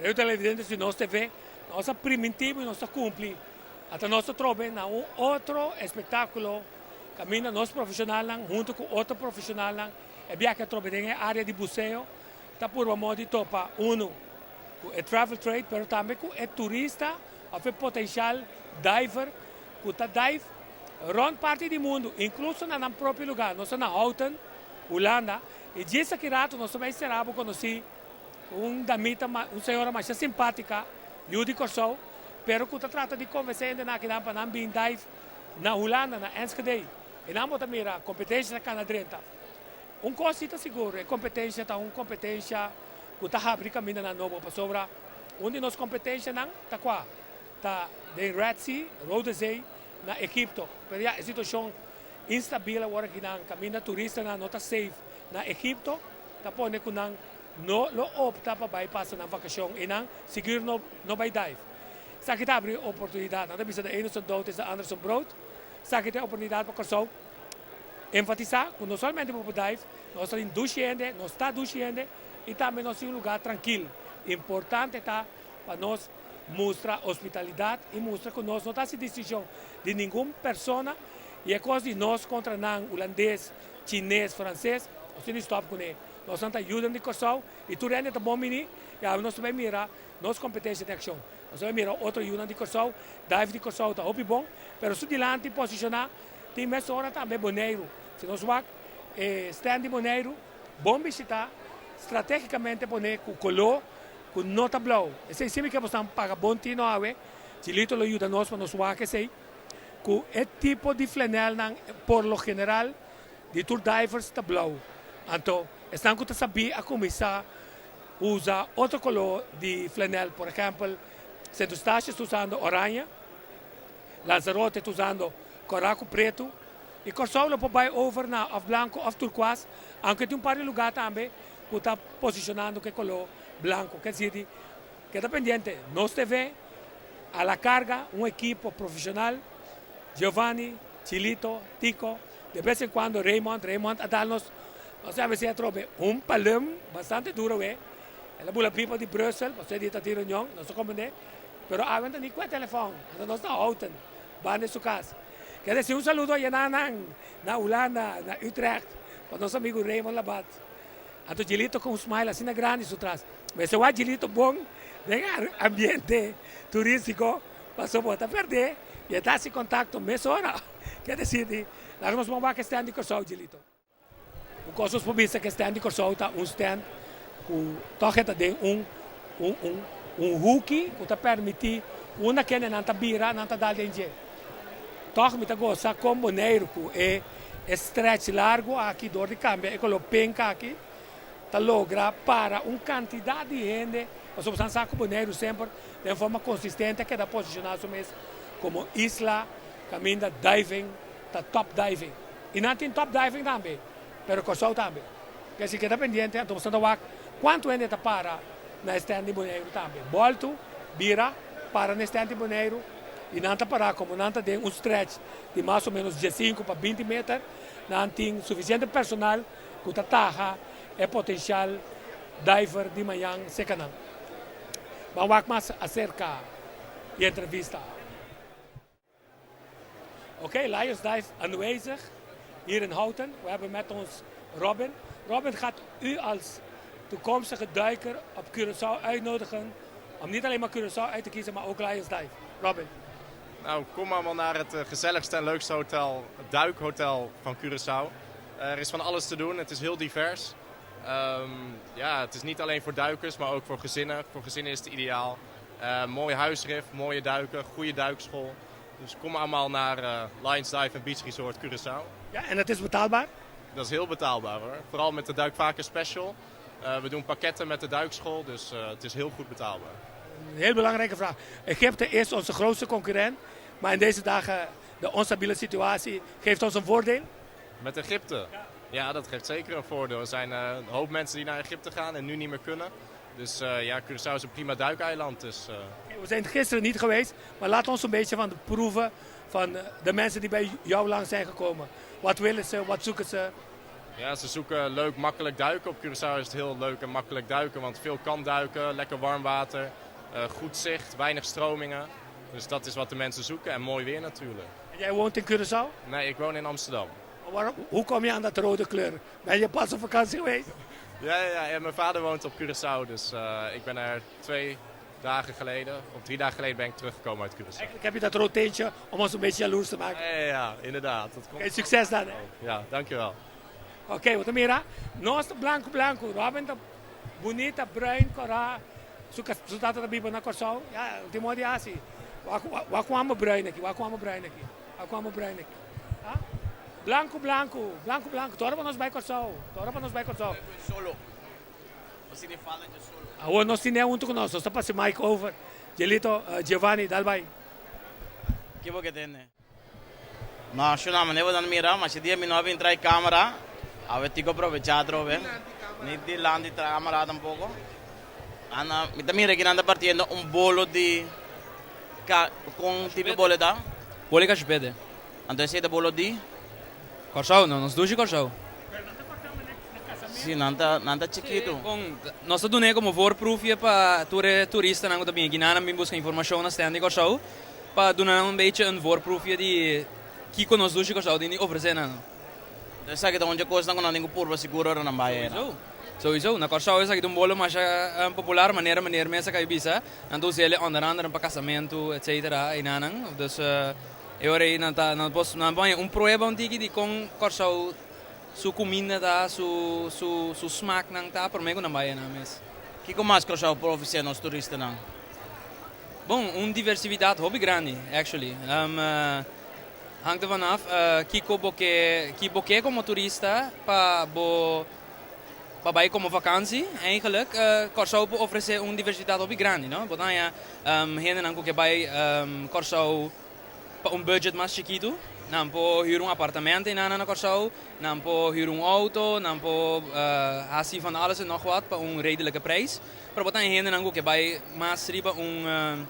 Radio televidentes di Nos TV, nos a primintí bo i nos ta kumpli. Ata nos ta trobe na un otro espektákulo kaminda nos profeshonalnan huntu ku otro profeshonalnan e biaha atrobe den e área di buseo ta purba modo di topa unu ku e travel trade pero tambe ku e turista òf e potenshal diver ku ta dive rònt parti di mundu inkluso na nan propio lugá. Nos ta na Houten, Hulanda i djis aki ratu nos ta bai sera bo konosí Un damita, un señora masha simpática, yu di Kòrsou, pero ku ta trata di konvensé hendenan akinan pa nan bin dive na Hulanda, na Enschede. I nan bo ta mira kompetensha ta kana drenta. Un kos si ta sigur, e kompetensha ta un kompetensha ku ta habri kamindanan nobo, pasobra un di nos kompetenshanan ta kua? Ta den Red Sea, Rode Zee, na Egipto. Pero ya, e situashon instabil awor akinan, kaminda turistanan no ta safe na Egipto, ta pone ku nan no lo opta pa bai pasa nan vakashon i nan sigur no no bai dive. Esaki ta abri oportunidat. Nan ta bisa de ene son dood is de ander son brood. Esaki ta e oportunidat pa Kòrsou enfatisá ku no solamente bo por dive, nos ta tin dushi hende, nos ta dushi hende i tambe nos tin un lugá trankil. Importante ta pa nos mustra hospitalidat i mustra ku nos no ta hasi distinshon di ningun persona i e kos di nos kontra nan, hulandes, chines, franses, nos tin di stòp kuné. Nos nan ta yudan di Kòrsou i tur hende ta bon bini i awe nos ta bai mira nos kompetensia den akshon. Nos ta bai mira otro yunan di Kòrsou, dive di Kòrsou ta hopi bon, pero su dilanti posishoná tin mesora tambe Boneiru. Si nos wak e stand di Boneiru bon bishitá, stratégikamente poné ku koló ku no ta blou. Esei si mi ke boso nan paga bon tino awe, Chilito lo yuda nos pa nos wak esei ku e tipo di flanelnan por lo general Di tur divers ta blou. Anto esnan ku ta sabí a kuminsá usa otro koló di flanel. Por ehèmpel, Sint Eustatius ta usando oranje, Lanzarote ta usando kòrá ku pretu i Kòrsou lo por bai over na òf blanku òf turkuas, aunke tin un par di lugá tambe ku ta posishonando ku e koló blanku. Ke desir di keda pendiente, Nos TV a la karga un ekipo profeshonal, Giovanni, Chilito, Tico, De bes en cuando Raymond, Raymond a dal nos, nos a besi atrobe un palum bastante duro we. El a bula pipa di Brussel, pasobra e dia ta tin reunion, nos a comprende. Pero awe no ta ni cu e telefon, anto nos ta Houten, banda di su cas. Ker deci un saludo a yenanan na Hulanda, na Utrecht, pa nos amigo Raymond Labat. Anto Gilito cu un smile asina grandi su tras. Mester wak Gilito bon den ambiente turistico, pasobra bo ta perde y e ta haci contacto mesora. Ke desir di laga nos bon wak e stand di Kòrsou, Gilito. Un kos nos por bisa ku e stand di Kòrsou ta un stand ku tòg e ta den un un un un huki ku ta permití unda kende nan ta bira nan ta dal den dje. Tòg mi ta gosa kon Boneiru ku e e stretch largu aki dor di kambia e koló pink aki ta logra para un kantidat di hende pasobra boso sa ku Boneiru semper den forma konsistente a keda posishoná su mes komo isla Kaminda diving ta top diving. I nan tin top diving tambe, pero Kòrsou tambe. Ke si keda pendiente anto boso ta wak kuantu hende ta para na e stand di Boneiru tambe. Bòltu, bira, para na e stand di Boneiru i nan ta pará komo nan ta den un stretch di mas o ménos diesinku pa binti meter, nan tin sufisiente personal ku ta taha e potensial diver di mañan seka nan. Ban wak mas aserka di e entrevista. Oké, okay, Lions Dive aanwezig hier in Houten. We hebben met ons Robin. Robin gaat u als toekomstige duiker op Curaçao uitnodigen om niet alleen maar Curaçao uit te kiezen, maar ook Lions Dive. Robin. Nou, kom allemaal naar het eh, gezelligste en leukste hotel, het duikhotel van Curaçao. Er is van alles te doen, het is heel divers. Um, ja, het is niet alleen voor duikers, maar ook voor gezinnen. Voor gezinnen is het ideaal. Uh, mooi huisrif, mooie duiken, goede duikschool. Dus kom allemaal naar uh, Lions Dive and Beach Resort Curaçao. Ja, en het is betaalbaar? Dat is heel betaalbaar hoor. Vooral met de Duikvaker Special. Uh, we doen pakketten met de duikschool, dus uh, het is heel goed betaalbaar. Een heel belangrijke vraag. Egypte is onze grootste concurrent, maar in deze dagen de onstabiele situatie geeft ons een voordeel? Met Egypte? Ja, ja dat geeft zeker een voordeel. Er zijn een hoop mensen die naar Egypte gaan en nu niet meer kunnen. Dus uh, ja, Curaçao is een prima duikeiland. Dus, uh... We zijn gisteren niet geweest, maar laat ons een beetje van de proeven van de mensen die bij jou langs zijn gekomen. Wat willen ze, wat zoeken ze? Ja, ze zoeken leuk, makkelijk duiken. Op Curaçao is het heel leuk en makkelijk duiken, want veel kan duiken. Lekker warm water, goed zicht, weinig stromingen. Dus dat is wat de mensen zoeken en mooi weer natuurlijk. En jij woont in Curaçao? Nee, ik woon in Amsterdam. Waarom, hoe kom je aan dat rode kleur? Ben je pas op vakantie geweest? Ja, mijn vader woont op Curaçao, dus ik ben er 2 dagen geleden, of 3 dagen geleden ben ik teruggekomen uit Curaçao. Eigenlijk heb je dat rood tintje om ons een beetje jaloers te maken. Ja, inderdaad. Dat komt. Oké, succes dan. Hè? Ja, dankjewel. Oké, bo mira, nos blanku blanku, Robin ta bunita, bruin, kòrá, su tata ta biba na Kòrsou, ja, último dia asina. Wak kon bruin aki, wak kon bruin aki, wak kon bruin aki. Ah? Blanku, blanku, blanku, blanku, tur pa nos bai Kòrsou, tur pa nos bai Kòrsou. Solo. Asina fala di solo. Awor nos tin huntu ku nos, nos ta pasa mic over. Gelito, Giovanni, dal bai. Ki bo ke tende? No, shuna, ma nebo dan mira, ma si dia mi no entra in kamera, awe tin ku aprovechá atrobe. Ni dilanti kamera tampoko. Ana, mi ta mira ku nan ta partiendo un bolo di kon tipo bolo ta? Bolo kashupete. Anto esei ta bolo di? Kòrsou, no, nos dushi Kòrsou. Si, nan ta chikitu. Bon, nos ta dun'é komo voorproefje pa turistanan ku ta bin aki nan bin buska informashon na stand di Kòrsou, pa duna un beetje een voorproefje di kiko nos dushi Kòrsou tin di ofresé nan. Anto esaki ta un kos ku nan tin ku purba sigur ora nan bai. Sowieso. Sowieso. Na Kòrsou esaki un bolo mas popular, manera mes a bisa. Anto us'é onder andere pa kasamentu, etc. I nan. Dus e ora ei nan ta nan pos nan pone un prueba un tiki di kon Kòrsou su kuminda ta, su smaak nan ta, promé ku nan bai nan mes. Kiko mas Kòrsou por ofresé nos turistanan? Bon, un diversidat hopi grandi, actually. Hangt er vanaf kiko bo ke, ki bo ke komo turista pa bo pa bai komo vakantie eigenlijk. Kòrsou por ofresé un diversidat hopi grandi, no? Bo ya hendenan ku ke bai Kòrsou pa un budget mas chikitu. Nan por huur un appartement in na Kòrsou, nan por huur un auto, nan por hasi van alles en nog wat pa un redelijke prijs. Pero bo tin hendenan ku ke bai mas riba un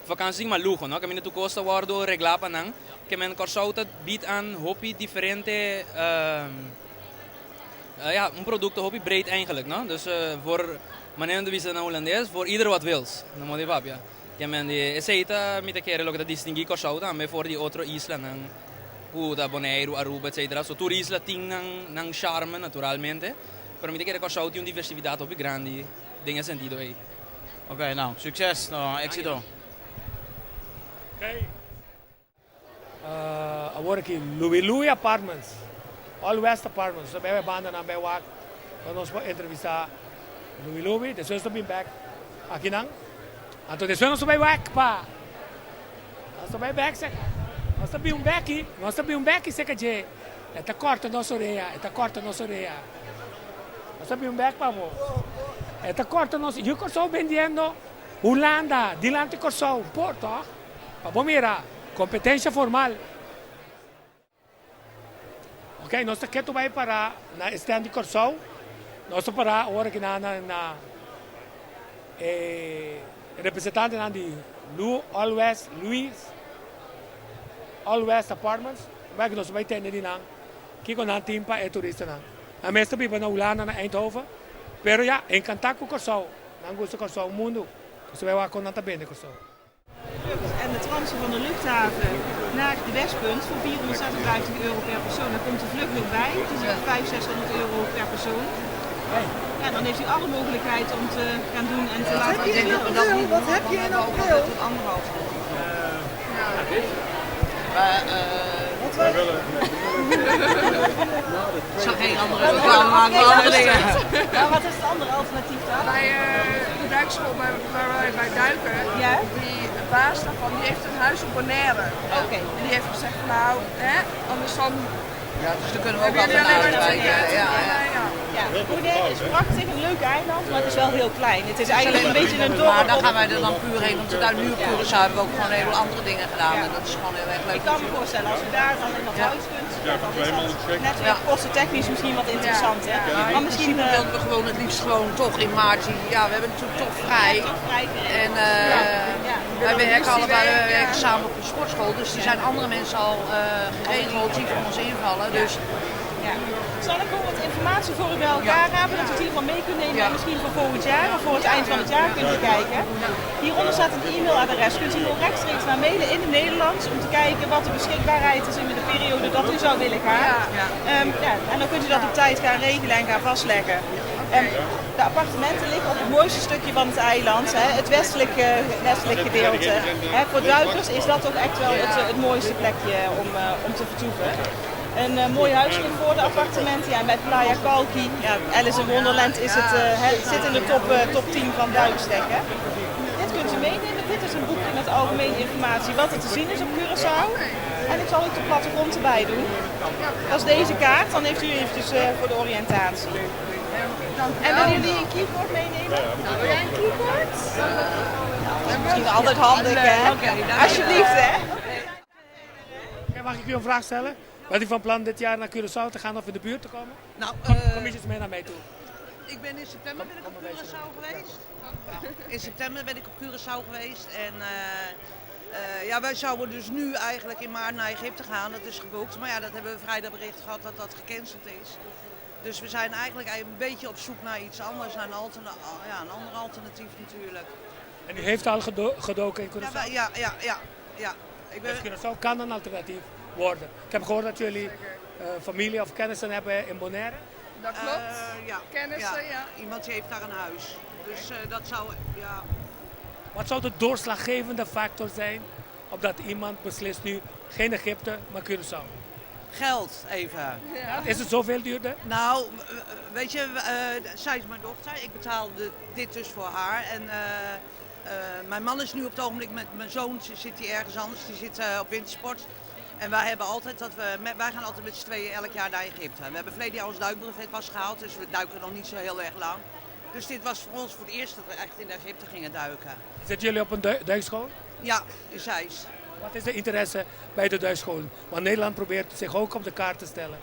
vakantie mas luho, no? Kaminda tur kos ta wòrdu reglá pa nan. Ke men Kòrsou ta biedt aan hopi diferente ja, un produkto hopi breed eigenlijk, no? Dus voor manera di bisa na hulandes, voor ieder wat wils, na moda di papia. Ke men di esei ta mi ta kere loke ta distinguí Kòrsou tambe for di otro islanan ku ta Boneiru, Aruba, etc. So tur isla tin nan charme naturalmente, pero mi ta kere Kòrsou tin un diversidat hopi grandi den e sentido ei. Ok, nou, sukses, no, éksito. Ok. Awor aki, Louis Louis Apartments, All West Apartments, so bai banda nan bai wak, nos por entrevistá Louis Louis, despues nos bin back aki nan. Anto despues nos bai wak pa. Nos bai back se. Nos bin back, nos bin back se ka je. E ta kòrta nos orea, e ta kòrta nos orea. Nos bin back pa bo. E ta kòrta nos, yu Kòrsou bendiendo Hulanda, dilanti Kòrsou, Porto. Pa bo mira, kompetensia formal. Ok, nos ta ketu bai para na stand di Kòrsou. Nos ta para awor aki na representantenan di Lu All West Louis All West Apartments. Bai ku nos bai tende di nan kiko nan tin pa e turistanan. Nan mes ta biba na Hulanda, na Eindhoven, pero ja, enkantá ku Kòrsou. Nan gusta Kòrsou mundu. Nos bai wak kon nan ta bende Kòrsou. En de transfer van de luchthaven naar de Westpunt voor €456 per persoon. Daar komt de vlucht nog bij. Het is 500, €600 per persoon. Ja, dan heeft u alle mogelijkheid om te gaan doen en te laten Heb je in april? Wat heb je in april? Het andere alternatief. Ja, dit. Maar, Wat wij ik zal geen andere reclame maken voor andere dingen. Maar wat is het andere alternatief dan? Bij de duikschool waar wij bij duiken, die baas daarvan, die heeft een huis op Bonaire. Oké. En die heeft gezegd van nou, hè, anders dan Ja, dus dan kunnen we ook hebben jullie altijd alleen maar uitwijken. twee Ja. Ja, Bonaire is prachtig, een leuk eiland, maar het is wel heel klein. Het is eigenlijk een beetje een dorp. Maar dan gaan wij er dan puur heen, want daar nu op Curaçao hebben we ook gewoon een heleboel andere dingen gedaan. En dat is gewoon heel erg leuk. Ik kan me voorstellen, als u daar dan in dat huis kunt, dan is dat net weer kostentechnisch misschien wat interessant. Hè? Maar misschien wilden we gewoon het liefst gewoon toch in maart. Ja, we hebben natuurlijk toch vrij. Toch vrij. En wij werken allebei, wij werken samen op een sportschool. Dus er zijn andere mensen al geregeld die voor ons invallen. Dus Ja. Zal ik gewoon wat informatie voor u bij elkaar rapen, dat u het in ieder geval mee kunt nemen en misschien voor volgend jaar of voor het eind van het jaar kunt bekijken. Hieronder staat een e-mailadres. Kunt u gewoon rechtstreeks naar mailen in het Nederlands om te kijken wat de beschikbaarheid is in de periode dat u zou willen gaan. Ja, en dan kunt u dat op tijd gaan regelen en gaan vastleggen. De appartementen liggen op het mooiste stukje van het eiland, hè, het westelijk gedeelte. Hè, voor duikers is dat toch echt wel het mooiste plekje om te vertoeven. Een mooi huisje voor de appartementen. Ja, bij Playa Kalki, ja, Alice in Wonderland is het, hè, het zit in de top 10 van duikstekken. Dit kunt u meenemen. Dit is een boekje met algemene informatie wat er te zien is op Curaçao. En ik zal ook de plattegrond erbij doen. Dat is deze kaart, dan heeft u eventjes voor de oriëntatie. En willen jullie een keyboard meenemen? Nou, wil jij een keyboard? Dat is misschien altijd handig, hè? Alsjeblieft, hè? Oké, mag ik u een vraag stellen? Bent u van plan dit jaar naar Curaçao te gaan of in de buurt te komen? Nou, Kom ietsjes mee naar mij toe. Ik ben in september ben ik op Curaçao geweest. In september ben ik op Curaçao geweest en ja, wij zouden dus nu eigenlijk in maart naar Egypte gaan. Dat is geboekt, maar ja, dat hebben we vrijdag bericht gehad dat dat gecanceld is. Dus we zijn eigenlijk een beetje op zoek naar iets anders, naar ja, een ander alternatief natuurlijk. En u heeft al gedoken in Curaçao? Ja, wij, ja, ja, ja, ja. Ik ben... Dus Curaçao kan een alternatief worden. Ik heb gehoord dat jullie familie of kennissen hebben in Bonaire. Dat klopt. Ja. Kennissen, ja. Iemand die heeft daar een huis. Dus dat zou, ja. Wat zou de doorslaggevende factor zijn opdat iemand beslist nu geen Egypte, maar Curaçao? Geld even. Ja. Is het zoveel duurder? Nou, weet je, zij is mijn dochter. Ik betaal dit dus voor haar. En mijn man is nu op het ogenblik met mijn zoon, zit hij ergens anders. Die zit op wintersport. En wij hebben altijd dat we, met, wij gaan altijd met z'n tweeën elk jaar naar Egypte. We hebben verleden jaar ons duikbrevet pas gehaald, dus we duiken nog niet zo heel erg lang. Dus dit was voor ons voor het eerst dat we echt in Egypte gingen duiken. Zitten jullie op een duikschool? Ja, in Zeist. Wat is de interesse bij de duikschool? Want Nederland probeert zich ook op de kaart te stellen.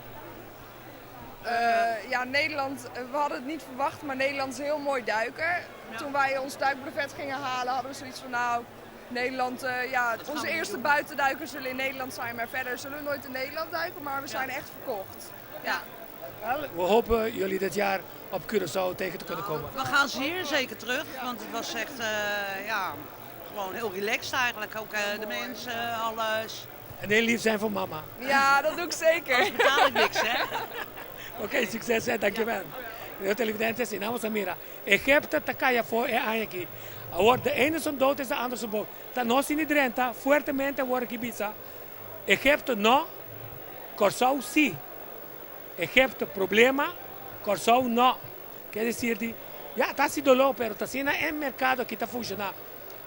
Ja, Nederland, we hadden het niet verwacht, maar Nederland is heel mooi duiken. Ja. Toen wij ons duikbrevet gingen halen, hadden we zoiets van, nou, Nederland, ja, Dat gaan onze we niet eerste doen. buitenduikers zullen in Nederland zijn, maar verder zullen we nooit in Nederland duiken, maar we zijn echt verkocht. Ja. Wel, we hopen jullie dit jaar op Curaçao tegen te kunnen komen. We gaan zeer zeker terug, want het was echt, ja, gewoon heel relaxed eigenlijk. Ook de mensen, alles. En heel lief zijn voor mama. Ja, dat doe ik zeker. Anders betaal ik niks, hè? Oké, succes, hè? Dankjewel. De televidentes, in vamos a mira. Egypte ta cay afo e aña aki. Awor, de ene zijn dood is de ander zijn bood. Ta nos in drenta, fuertemente wordt kibisa. Egypte no, Curaçao si. Egypte problema, Curaçao no. Kier decir di, ja, ta si dolor, pero ta asina e mercado aki ta funciona.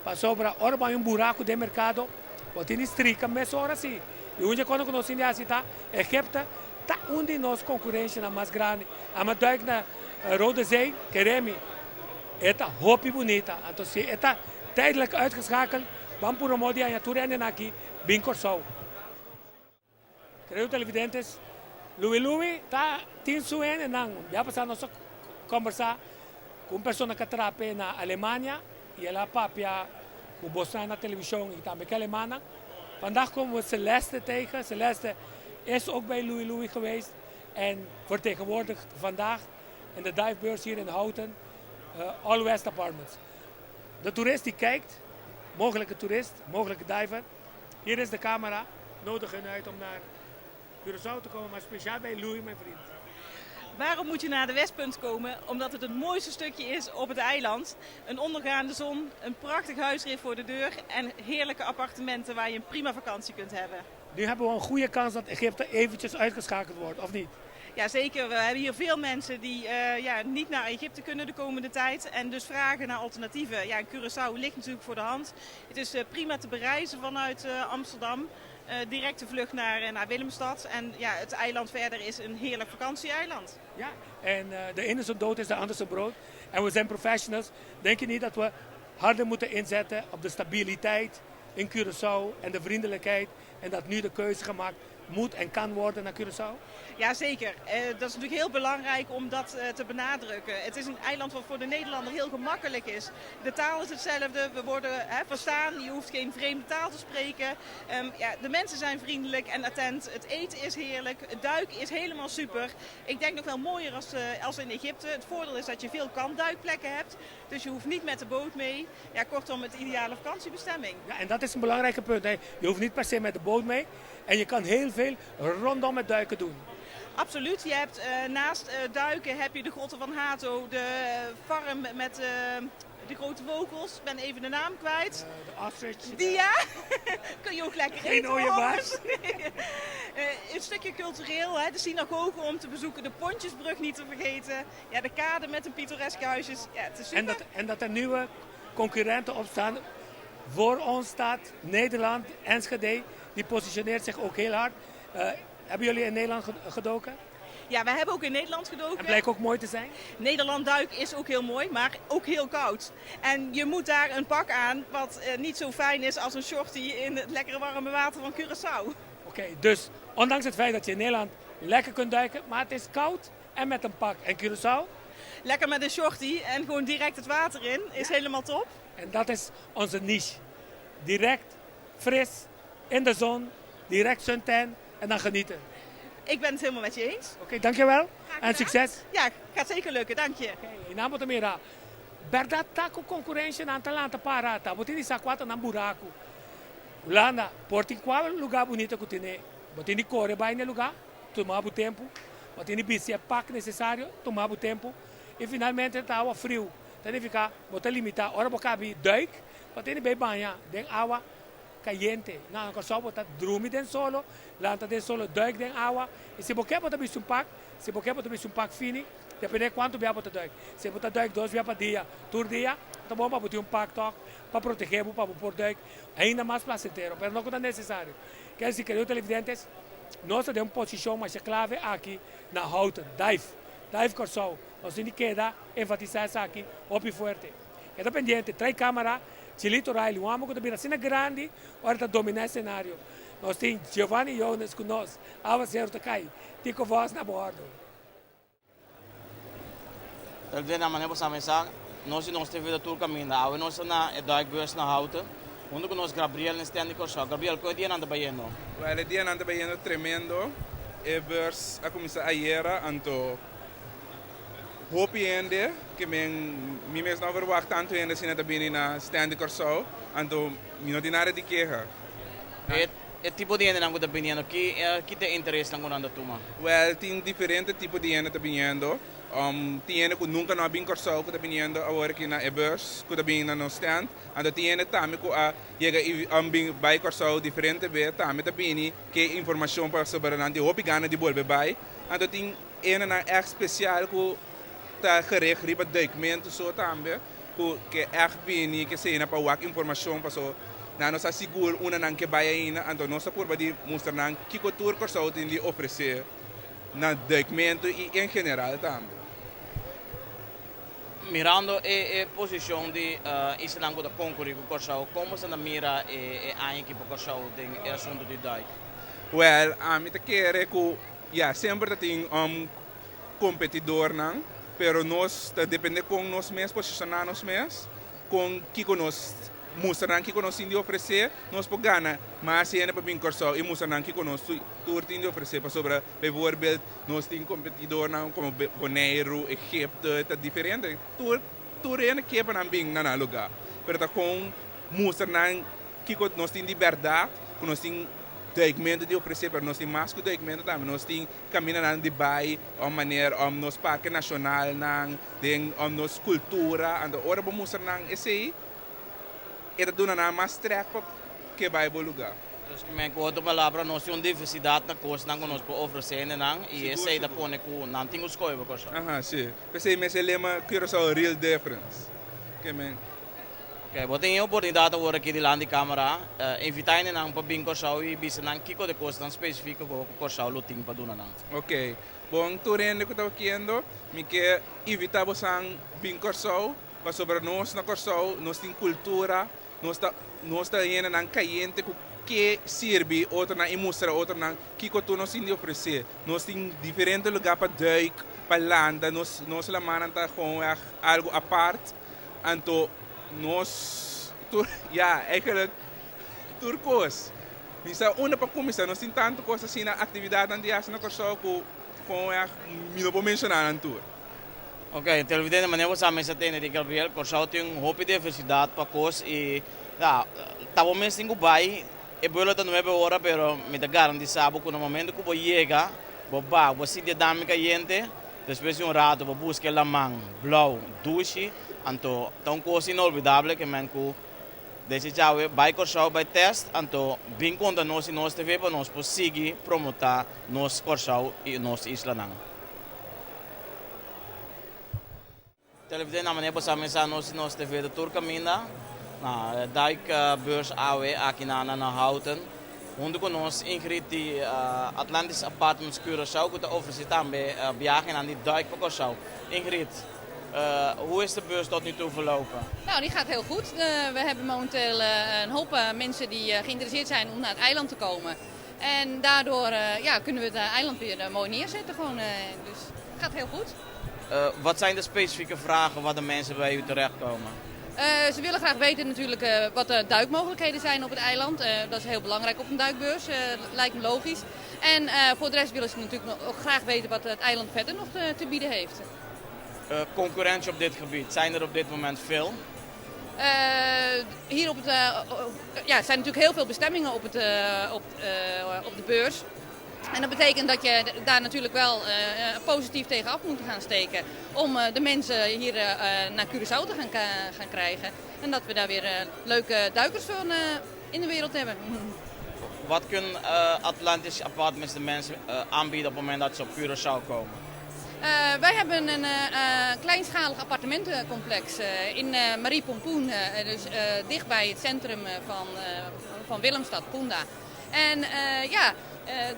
Pasobra, ora bay un buraco den mercado, bo tin di strika mesora si. Y un dje cuando cu nos tin di haci ta, Egypte ta un di nos concurrencianan mas grandi. Ama duik na Rode Zee, keremi, e ta hopi bunita. Anto si e ta tijdelijk uitgeschakeld, ban puro modo di haña tur hendenan aki bin Corsou. Querido televidentes, Louis Louis ta tin su hendenan. Ya pasa nos a conversa cu un persona cu a trape na Alemania y el a papia cu bosnan na television y tambe cu alemanan. Vandaag komen we Celeste tegen. Celeste is ook bij Louis Louis geweest en vertegenwoordigt vandaag in de divebeurs hier in Houten All West Apartments. De toerist die kijkt, mogelijke toerist, mogelijke diver. Hier is de camera. Nodig hun uit om naar Curaçao te komen, maar speciaal bij Louis, mijn vriend. Waarom moet je naar de Westpunt komen? Omdat het het mooiste stukje is op het eiland. Een ondergaande zon, een prachtig huisrif voor de deur en heerlijke appartementen waar je een prima vakantie kunt hebben. Nu hebben we een goede kans dat Egypte eventjes uitgeschakeld wordt, of niet? Ja, zeker. We hebben hier veel mensen die niet naar Egypte kunnen de komende tijd en dus vragen naar alternatieven. Ja, Curaçao ligt natuurlijk voor de hand. Het is prima te bereizen vanuit Amsterdam. Directe vlucht naar Willemstad. En het eiland verder is een heerlijk vakantieeiland. Ja, en de ene zijn dood is de ander zijn brood. En we zijn professionals. Denk je niet dat we harder moeten inzetten op de stabiliteit in Curaçao en de vriendelijkheid. En dat nu de keuze gemaakt moet en kan worden na Curaçao? Ja, zeker. Dat is natuurlijk heel belangrijk om dat te benadrukken. Het is een eiland wat voor de Nederlander heel gemakkelijk is. De taal is hetzelfde, we worden hè, verstaan, je hoeft geen vreemde taal te spreken. Ja, de mensen zijn vriendelijk en attent, het eten is heerlijk, het duiken is helemaal super. Ik denk nog wel mooier als in Egypte. Het voordeel is dat je veel kantduikplekken hebt, dus je hoeft niet met de boot mee. Ja, kortom, het ideale vakantiebestemming. Ja, en dat is een belangrijk punt. Hè. Je hoeft niet per se met de boot mee en je kan heel veel rondom het duiken doen. Absoluut. Je hebt naast duiken heb je de grotten van Hato, de farm met de grote vogels. Ik ben even de naam kwijt. De ostrich. Die ja. Kun je ook lekker Geen eten. ooievaars. Een stukje cultureel, hè? De synagoge om te bezoeken, de Pontjesbrug niet te vergeten. Ja, de kade met de pittoreske huisjes. Ja, het is super. En dat er nieuwe concurrenten opstaan. Voor ons staat Nederland, Enschede, die positioneert zich ook heel hard. Hebben jullie in Nederland gedoken? Ja, wij hebben ook in Nederland gedoken. En blijkt ook mooi te zijn? Nederland duik is ook heel mooi, maar ook heel koud. En je moet daar een pak aan wat niet zo fijn is als een shorty in het lekkere warme water van Curaçao. Oké, dus ondanks het feit dat je in Nederland lekker kunt duiken, maar het is koud en met een pak. En Curaçao? Lekker met een shorty en gewoon direct het water in, is helemaal top. En dat is onze niche. Direct, fris, in de zon, direct suntan en dan genieten. Ik ben het helemaal met je eens. Oké, dankjewel en succes. Ja, gaat zeker lukken, dank je. Okay, nan ta mira. Berdat ta ku konkurensia nan ta lanta para ta. Bo tin di sa kua ta nan buraku. Hulanda, por tin kua lugá bunita ku tin. Bo tin di kore bai na lugá, tuma bo tempu. Bo tin di bisti e pak nesesario, tuma bo tempu. I finalmente ta awa friu. Ta nifiká, bo ta limitá. Ora bo kaba duik, bo tin di bai baña den awa kayente. Na Kòrsou bo ta drumi den solo, lanta den solo, duik den awa. I si bo ke bo ta bisti un pak, si bo ke bo ta bisti un pak fini, depende kuantu bia bo ta duik. Si bo ta duik dos bia pa dia, tur dia, ta bon pa bo tin un pak toch, pa protegé pa por duik ainda mas plasentero, pero no ta nesesario. Ke men, kerido televidentes, nos ta den un posishon mas klave aki na Houten, Dive, Dive Kòrsou. Nos tin ku keda enfatisá esaki, hopi fuerte. Keda pendiente, trae kámara, Chilito Riley, un hòmber ku ta bira asina grandi, ora ta dominá e senario. Nos tin Giovanni Jonas ku nos, Áwaseru ta kai, Tico Vos na bordo. Televidente na manera bo sa, nos i Nos TV tur kaminda. Awe nos na e duikbeurs na Houten. Huntu ku nos Gabriel na stand di Kòrsou. Gabriel, kon dia nan ta bayendo? Well, e dia nan ta bayendo tremendo. E beurs a kuminsá ayera, anto hopi hende, ke men mi mes no verwacht tantu hende asina ta bini na stand di Kòrsou, anto mi no tin nada di keha. E tipo di hende nan ku ta biniendo, ki ta interes nan ku nan ta tuma? Well, tin diferente tipo di hende ta biniendo. Tin hende ku nunka no a bin Kòrsou ku ta biniendo awor aki na e beurs, ku ta bini na nos stand. Anto tin hende tambe ku a yega bin bai Kòrsou diferente be, tambe ta bini ke informashon pa sobre nan tin hopi gana di bolbe bai. Anto tin hende nan echt spesial ku ta gericht riba duikmentu so tambe, ku ke echt bini ke sena pa wak informashon paso nan no sa sigur unda nan ke bai ainda, anto nos ta purba di mustra nan kiko tur Kòrsou tin di ofresé na duikmentu i en general tambe. Mirando e posishon di islanan ku ta konkurí ku Kòrsou, kon bo ta mira e aña aki pa Kòrsou den e asuntu di duik? Well, ami ta kere ku ya, semper ta tin kompetidornan, pero nos ta depende kon nos mes posishoná nos mes, kon kiko nos mustra nan kiko nos tin di ofresé, nos por gana mas hende pa bin Kòrsou i mustra nan kiko nos tur tin di ofresé. Pasobra, bijvoorbeeld, nos tin kompetidornan komo Boneiru, Egipto, ta diferente. Tur hende ke pa nan bin na nan lugá. Pero ta kon mustra nan kiko nos tin di bèrdat, ku nos tin duikmentu di ofresé, pero nos tin mas ku duikmentu tambe. Nos tin kamindanan di bai, òf manera, òf nos parke nashonalnan, den nos kultura. Anto ora bo mustra nan esei, e ta duna nan mas trèk pa ke bai bo lugá. Dus ke men ku otro palabra, nos tin un diversidat na kosnan ku nos por ofresé nan i esei ta pone ku nan tin ku skohe pa Kòrsou. Aha, si. P'esei mes e lema Curaçao Real Difference. Ke men. Ok, bo tin e oportunidat awor aki dilanti di kámara, invitá nan pa bin Kòrsou i bisa nan kiko di kosnan spesífiko ku Kòrsou lo tin pa duna nan. Ok. Bon, tur hende ku ta wakiendo, mi ke invitá bosan bin Kòrsou, pasobra nos na Kòrsou nos tin kultura, nos ta hendenan kayente ku. Ke sirbi otronan i mustra otronan kiko tur nos tin di ofresé. Nos tin diferente lugá pa duik, pa landa, nos nos lamannan ta gewoon ègt algu apart. Anto nos tur, ya, eigenlijk tur kos. Mi sa unda pa kuminsá, nos tin tantu kos asina, aktividatnan di hasi na Kòrsou ku gewoon ègt mi no por menshoná nan tur. Ok, televidente, manera bo sa mester tende di Gabriel, Kòrsou tin hopi diversidat pa kos i ya, ta bo mes tin ku bai, e buelo ta nuebe ora pero mi ta garantisa bo ku na momento ku bo yega, bo ba, bo sinti e dami kayente, despues di un rato bo buska e laman blou, dushi, anto ta un kos inolvidable ke men ku desi djawe bai Kòrsou bai tèst, anto bin konta nos i nos TV pa nos por sigui promotá nos Kòrsou i nos islanan. Televidente na manera bo sa mesa nos di nos TV ta tur caminda na duikbeurs awe aki na na Houten hunto cu nos Ingrid di Atlantis Apartments Curaçao cu ta ofrece tambe biahenan di duik pa Curaçao. Ingrid, hoe is de beurs tot nu toe verlopen? Nou, die gaat heel goed. We hebben momenteel een hoop mensen die geïnteresseerd zijn om naar het eiland te komen. En daardoor ja, kunnen we het eiland weer mooi neerzetten. Gewoon, dus het gaat heel goed. Wat zijn de specifieke vragen waar de mensen bij u terechtkomen? Ze willen graag weten natuurlijk wat de duikmogelijkheden zijn op het eiland. Dat is heel belangrijk op een duikbeurs, lijkt me logisch. En voor de rest willen ze natuurlijk ook graag weten wat het eiland verder nog te bieden heeft. Concurrentie op dit gebied, zijn er op dit moment veel? Hier op het, ja, zijn natuurlijk heel veel bestemmingen op, het, op, op de beurs. En dat betekent dat je daar natuurlijk wel positief tegenaf moet gaan steken. Om de mensen hier naar Curaçao te gaan krijgen. En dat we daar weer leuke duikers van in de wereld hebben. Wat kunnen Atlantis Apartments de mensen aanbieden op het moment dat ze op Curaçao komen? Wij hebben een kleinschalig appartementencomplex in Marie Pompoen, dus dicht bij het centrum van Willemstad, Punda. En ja,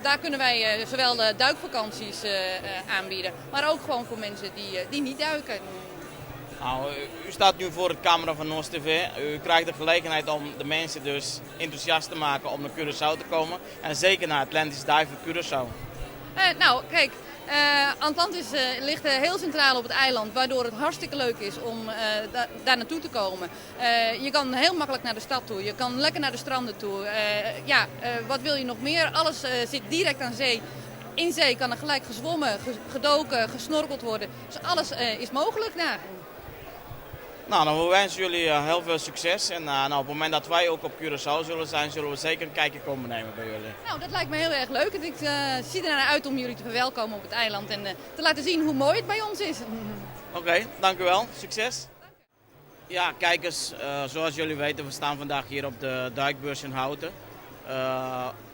daar kunnen wij zowel duikvakanties aanbieden, maar ook gewoon voor mensen die niet duiken. Nou, u staat nu voor het camera van NOS TV. U krijgt de gelegenheid om de mensen dus enthousiast te maken om naar Curaçao te komen. En zeker naar Atlantis Dive Curaçao. Nou, kijk, Atlantis ligt heel centraal op het eiland, waardoor het hartstikke leuk is om daar naartoe te komen. Je kan heel makkelijk naar de stad toe, je kan lekker naar de stranden toe. Ja, wat wil je nog meer? Alles zit direct aan zee. In zee kan er gelijk gezwommen, gedoken, gesnorkeld worden. Dus alles is mogelijk daar. Nou, dan wensen jullie heel veel succes. En nou, op het moment dat wij ook op Curaçao zullen zijn, zullen we zeker een kijkje komen nemen bij jullie. Nou, dat lijkt me heel erg leuk. En ik zie ernaar uit om jullie te verwelkomen op het eiland en te laten zien hoe mooi het bij ons is. Oké, okay, dank u wel. Succes. Ja, kijkers, zoals jullie weten, we staan vandaag hier op de duikbeurs in Houten.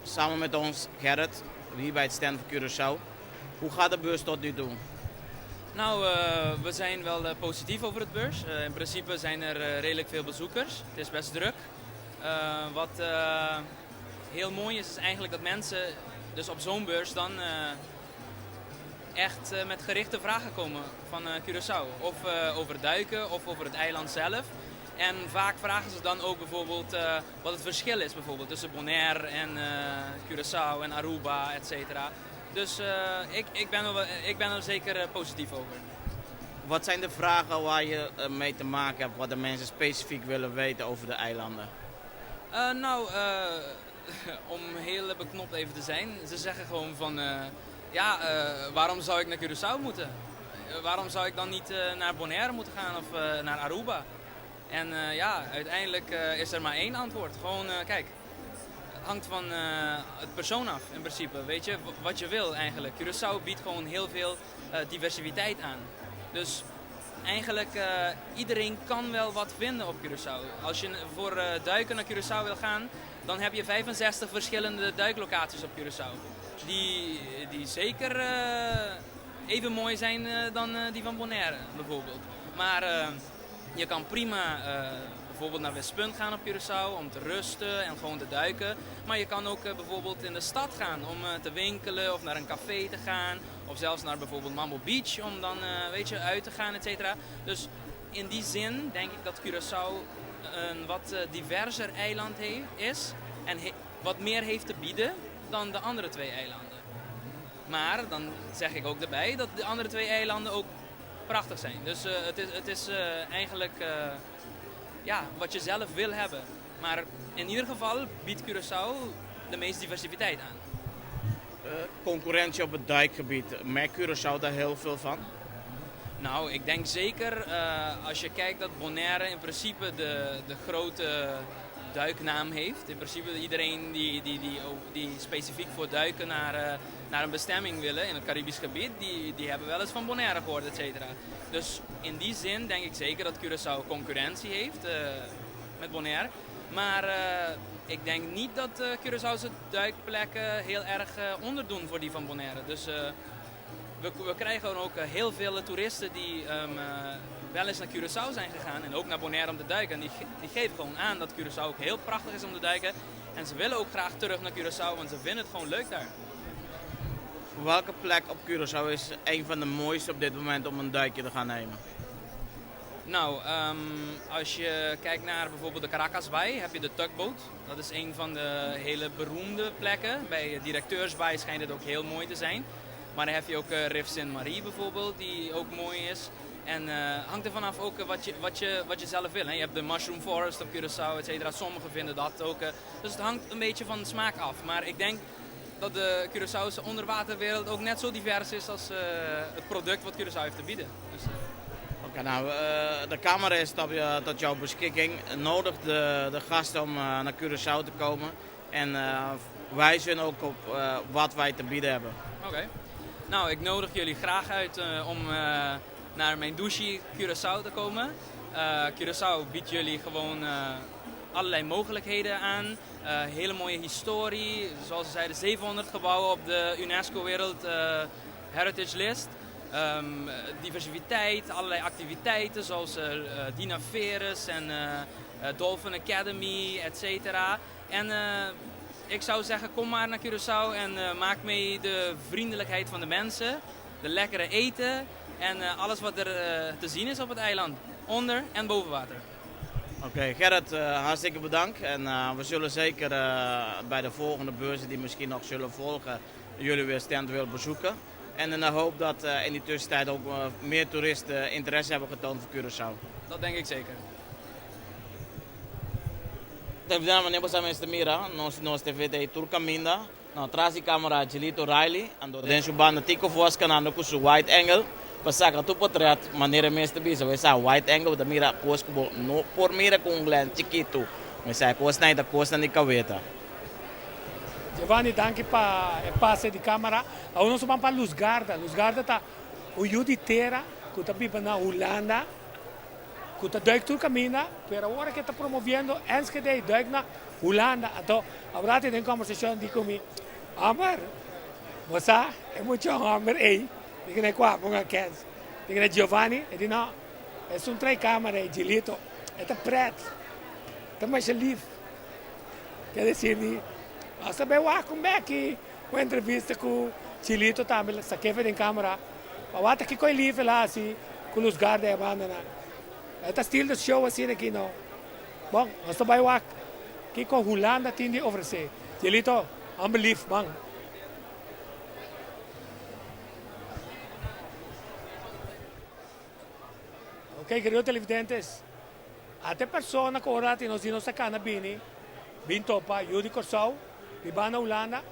Samen met ons Gerrit, hier bij het stand van Curaçao. Hoe gaat de beurs tot nu toe? Nou, we zijn wel positief over het beurs. In principe zijn er redelijk veel bezoekers. Het is best druk. Wat heel mooi is, is eigenlijk dat mensen dus op zo'n beurs dan echt met gerichte vragen komen van Curaçao. Of over duiken of over het eiland zelf. En vaak vragen ze dan ook bijvoorbeeld wat het verschil is bijvoorbeeld tussen Bonaire en Curaçao en Aruba, et cetera. Dus ik ben er zeker positief over. Wat zijn de vragen waar je mee te maken hebt, wat de mensen specifiek willen weten over de eilanden? Nou, om heel beknopt even te zijn, ze zeggen gewoon van, ja, waarom zou ik naar Curaçao moeten? Waarom zou ik dan niet naar Bonaire moeten gaan of naar Aruba? En ja, uiteindelijk is er maar één antwoord. Gewoon, kijk, het hangt van het persoon af in principe. Weet je, wat je wil eigenlijk. Curaçao biedt gewoon heel veel diversiteit aan. Dus eigenlijk iedereen kan wel wat vinden op Curaçao. Als je voor duiken naar Curaçao wil gaan, dan heb je 65 verschillende duiklocaties op Curaçao. Die zeker even mooi zijn dan die van Bonaire bijvoorbeeld. Maar je kan prima bijvoorbeeld naar Westpunt gaan op Curaçao om te rusten en gewoon te duiken. Maar je kan ook bijvoorbeeld in de stad gaan om te winkelen of naar een café te gaan. Of zelfs naar bijvoorbeeld Mambo Beach om dan weet je, uit te gaan, et cetera. Dus in die zin denk ik dat Curaçao een wat diverser eiland is. En wat meer heeft te bieden dan de andere twee eilanden. Maar dan zeg ik ook erbij dat de andere twee eilanden ook prachtig zijn. Dus uh, het is, het is uh, eigenlijk uh, ja, wat je zelf wil hebben. Maar in ieder geval biedt Curaçao de meeste diversiteit aan. Concurrentie op het duikgebied, merkt Curaçao daar heel veel van? Nou, ik denk zeker uh, als je kijkt dat Bonaire in principe de, de grote duiknaam heeft. In principe iedereen die, die, die, die specifiek voor duiken naar, uh, naar een bestemming willen in het Caribisch gebied, die, die hebben wel eens van Bonaire gehoord, et cetera. Dus in die zin denk ik zeker dat Curaçao concurrentie heeft uh, met Bonaire. Maar uh, ik denk niet dat uh, Curaçaose duikplekken heel erg onderdoen voor die van Bonaire. Dus we, we krijgen ook heel veel toeristen die um, wel eens naar Curaçao zijn gegaan en ook naar Bonaire om te duiken. En die, die geven gewoon aan dat Curaçao ook heel prachtig is om te duiken. En ze willen ook graag terug naar Curaçao, want ze vinden het gewoon leuk daar. Welke plek op Curaçao is een van de mooiste op dit moment om een duikje te gaan nemen? Nou, um, als je kijkt naar bijvoorbeeld de Caracasbaai, heb je de Tugboat. Dat is een van de hele beroemde plekken. Bij Directeursbaai schijnt het ook heel mooi te zijn. Maar dan heb je ook uh, Rif Saint-Marie bijvoorbeeld, die ook mooi is. En uh, hangt er vanaf ook wat je, wat, je, wat je zelf wil. Hè. Je hebt de Mushroom Forest op Curaçao, et cetera. Sommigen vinden dat ook. Uh, dus het hangt een beetje van de smaak af. Maar ik denk dat de Curaçaose onderwaterwereld ook net zo divers is als uh, het product wat Curaçao heeft te bieden. Dus, Oké, okay, nou, de camera is tot, tot jouw beschikking. Nodig de, de gasten om naar Curaçao te komen. En wijs hun ook op wat wij te bieden hebben. Oké. Okay. Nou, ik nodig jullie graag uit om naar mijn douche Curaçao te komen. Uh, Curaçao biedt jullie gewoon uh, allerlei mogelijkheden aan. Uh, hele mooie historie. Zoals ze zeiden, 700 gebouwen op de UNESCO Wereld Heritage List. Um, diversiteit, allerlei activiteiten zoals Dina Veres en Dolphin Academy, et cetera. En ik zou zeggen, kom maar naar Curaçao en maak mee de vriendelijkheid van de mensen. De lekkere eten en uh, alles wat er uh, te zien is op het eiland. Onder en boven water. Oké, okay, Gerrit, uh, hartstikke bedankt. En we zullen zeker bij de volgende beurzen die misschien nog zullen volgen, jullie weer stand willen bezoeken. En in de hoop dat in die tussentijd ook meer toeristen interesse hebben getoond voor Curaçao. Dat denk ik zeker. Televidente, manera bo mira, nos nos TV ta tur caminda. No, tras di camera Gilito Riley, ando den su banda Tico Vos canando cu su wide angle pa saca tur potret manera mes ta bisa. Bo sa wide angle bo ta mira cos cu bo no por mira cu un lens chikito. Bo sa e cosnan ei ta cosnan di caweta. Giovanni danki pa e pase di camera. Awor nos a ban pa Luzgarda. Luzgarda ta un yu di tera cu ta biba na Hulanda. Ku ta duik tur kaminda, pero awor ke ta promoviendo Enschede duik na Hulanda. Anto awor tin den kombersashon di ku mi, Homber, bo sa e mucha homber ei, di kende kua bo a kens? Di kende Giovanni? E di no, esun trae kamera ei, Gilito, e ta pret, ta masha lif. Ke desir di, nos ta bai wak un beki un entrevista ku Gilito tambe, sa kefe den kamera. Pa wak ta kiko e lief el a hasi ku Luzgar den e bandanan. E ta steal the show asina aki no. Bon, nos ta bai wak kiko Hulanda tin di ofresé. Cielito, unbelief man. Ok, querido televidentes, ata e persona ku ora tin nos di nos ta kana bini, bin topa yu di Kòrsou, biba na Hulanda.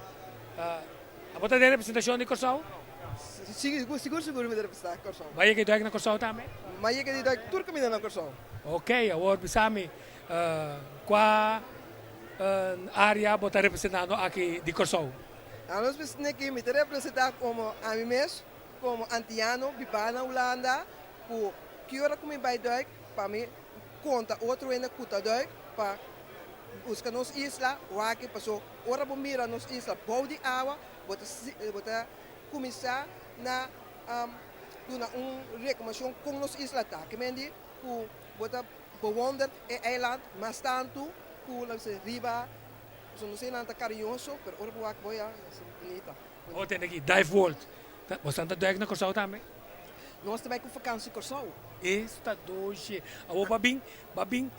Abo ta den representashon di Kòrsou? Sigur sigur mi ta representá Kòrsou. Bo a yega di duik na Kòrsou tambe? Mi a yega di duik tur kaminda na Kòrsou. Ok, awor bisa mi kua área bo ta representando aki di Kòrsou? Anos bisni aki mi ta representá komo ami mes, komo antiano bibá na Hulanda, ku ki ora ku mi bai duik pa mi konta otro hende ku ta duik pa buska nos isla wak paso Ora bo mira nos isla bou di awa, bo ta bo ta kuminsá na duna un rekomendashon kon nos isla ta. Ke men di ku bo ta bewondert e eiland mas tantu ku laga bisa riba, pasobra nos eiland ta kariñoso, pero ora bo wak bo ya es bunita. Bo tende aki Dive World, bo esnan ta duik na Kòrsou tambe? Nos ta bai ku fakansi Kòrsou. Esta doshi. Awor bo a bin, bo a bin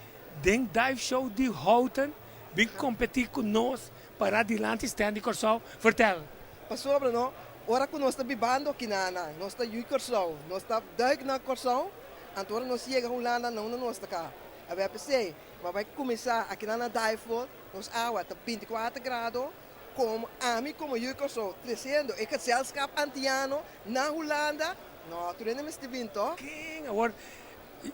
den dive show di Houten. Bin kompetí ku nos pará dilanti stand di Kòrsou. Vertel. Pasobra no, ora ku nos ta bibando kinana, nos ta yui Kòrsou, nos ta duik na Kòrsou, anto ora nos yega Hulanda na unda nos ta ka. Awor p'esei, bo a bai kuminsá akinan na Duifwold, nos awa ta binti kuater grado, komo ami komo yui Kòrsou tresiendo e gezelschap Antiano na Hulanda, no, tur hende mester bin tòg? Ken awor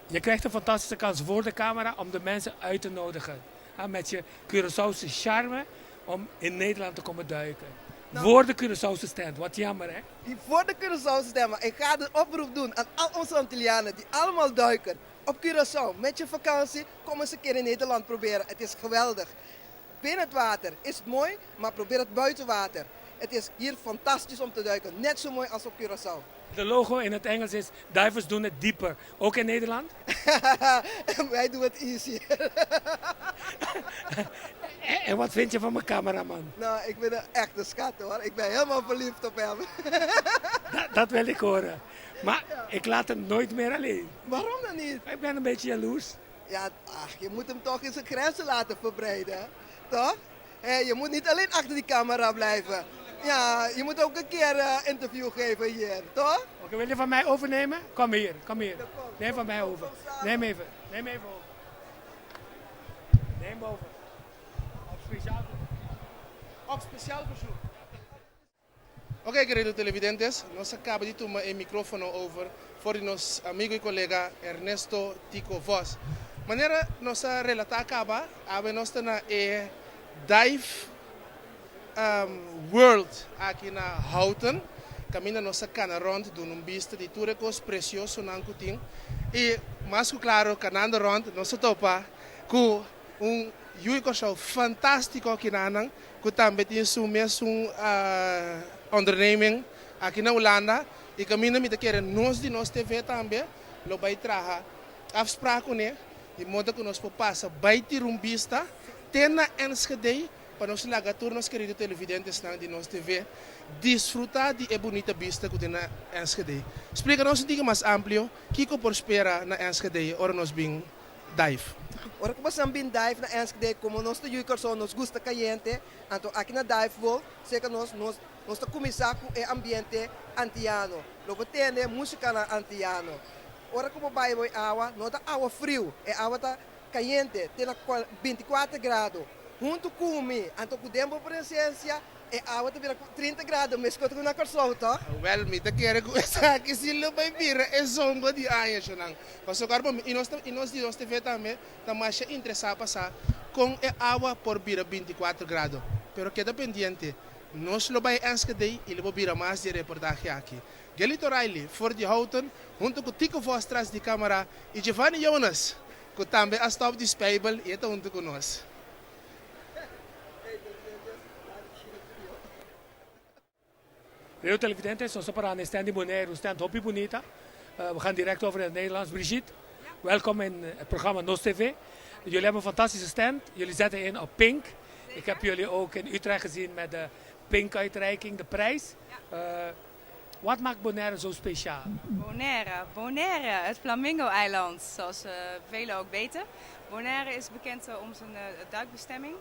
Je krijgt een fantastische kans voor de camera om de mensen uit te nodigen. Met je Curaçaose charme om in Nederland te komen duiken. Voor de Curaçaose stand, wat jammer hè? Die voor de Curaçaose stand, maar ik ga de oproep doen aan al onze Antillianen die allemaal duiken op Curaçao met je vakantie. Kom eens een keer in Nederland proberen, het is geweldig. Binnen het water is het mooi, maar probeer het buiten water. Het is hier fantastisch om te duiken, net zo mooi als op Curaçao. De logo in het Engels is Divers doen het dieper. Ook in Nederland? Wij doen het easy. En wat vind je van mijn cameraman? Nou, ik ben een echte schat hoor. Ik ben helemaal verliefd op hem. Dat wil ik horen. Maar ik laat hem nooit meer alleen. Waarom dan niet? Ik ben een beetje jaloers. Ja, ach, je moet hem toch in zijn grenzen laten verbreiden. Toch? Hé, je moet niet alleen achter die camera blijven. Ja, je moet ook een keer een interview geven hier, toch? Oké, wil je van mij overnemen? Kom hier, kom hier. Neem van mij over. Neem even, neem even over. Neem over. Op speciaal Op speciaal verzoek. Ok, kerido televidentes, nos a kaba di tuma e mikrófono over for di nos amigu i kolega Ernesto Tico Vos. Manera nos a relatá kaba, awe nos ta na e Dive World aki na Houten, kaminda nos a kana rònt duna un bista di tur e kos presiosonan ku tin. I mas ku klaro, kanando rònt nos a topa ku un yu Kòrsou fantástiko kinanan ku tambe tin su mesun onderneming aki na Hulanda i kaminda mi ta kere nos di nos TV tambe lo bai traha afspraak kuné di moda ku nos por pasa bai tira un bista te na Enschede pa nos laga tur nos kerido televidentesnan di nos TV disfrutá di e bunita bista ku tin na Enschede. Splika nos un tiki mas amplio kiko por spera na Enschede ora nos bin dive. Ora ku bosan bin dive na Enschede, komo nos ta yu Kòrsou nos gusta kayente, anto aki na Dive World serka nos nos nos ta kuminsá ku e ambiente antiano. Lo bo tende músikanan antiano. Ora ku bo bai bo e awa no ta awa friu, e awa ta kayente te na binti kuater grado. Huntu ku mi, anto ku den bo presensia e awa ta bira 30 grado meskos ku na Kòrsou, tòg? Wèl, mi ta kere ku esaki si lo bai bira e zongo di aña, shonnan. Pasobra bo i nos ta i nos di nos TV tambe ta masha interesá pa sa kon e awa por bira 24 grado. Pero keda pendiente, nos lo bai Enschede i lo bo bira mas di e reportahe aki. Gelito Riley for di Houten huntu ku Tico Vos tras di kamera i Giovanni Jonas ku tambe a stòp di spijbel i e ta huntu ku nos. Querido televidentes, nos ta pará na e stand di Bonaire, un stand hopi bunita. We gaan direct over in het Nederlands. Brigitte, welkom in het programma Nos TV. Jullie hebben een fantastische stand. Jullie zetten in op Pink. Ik heb jullie ook in Utrecht gezien met de Pink-uitreiking, de prijs. Wat maakt Bonaire zo speciaal? Bonaire, Bonaire, het Flamingo-eiland, zoals velen ook weten. Bonaire is bekend om zijn duikbestemming.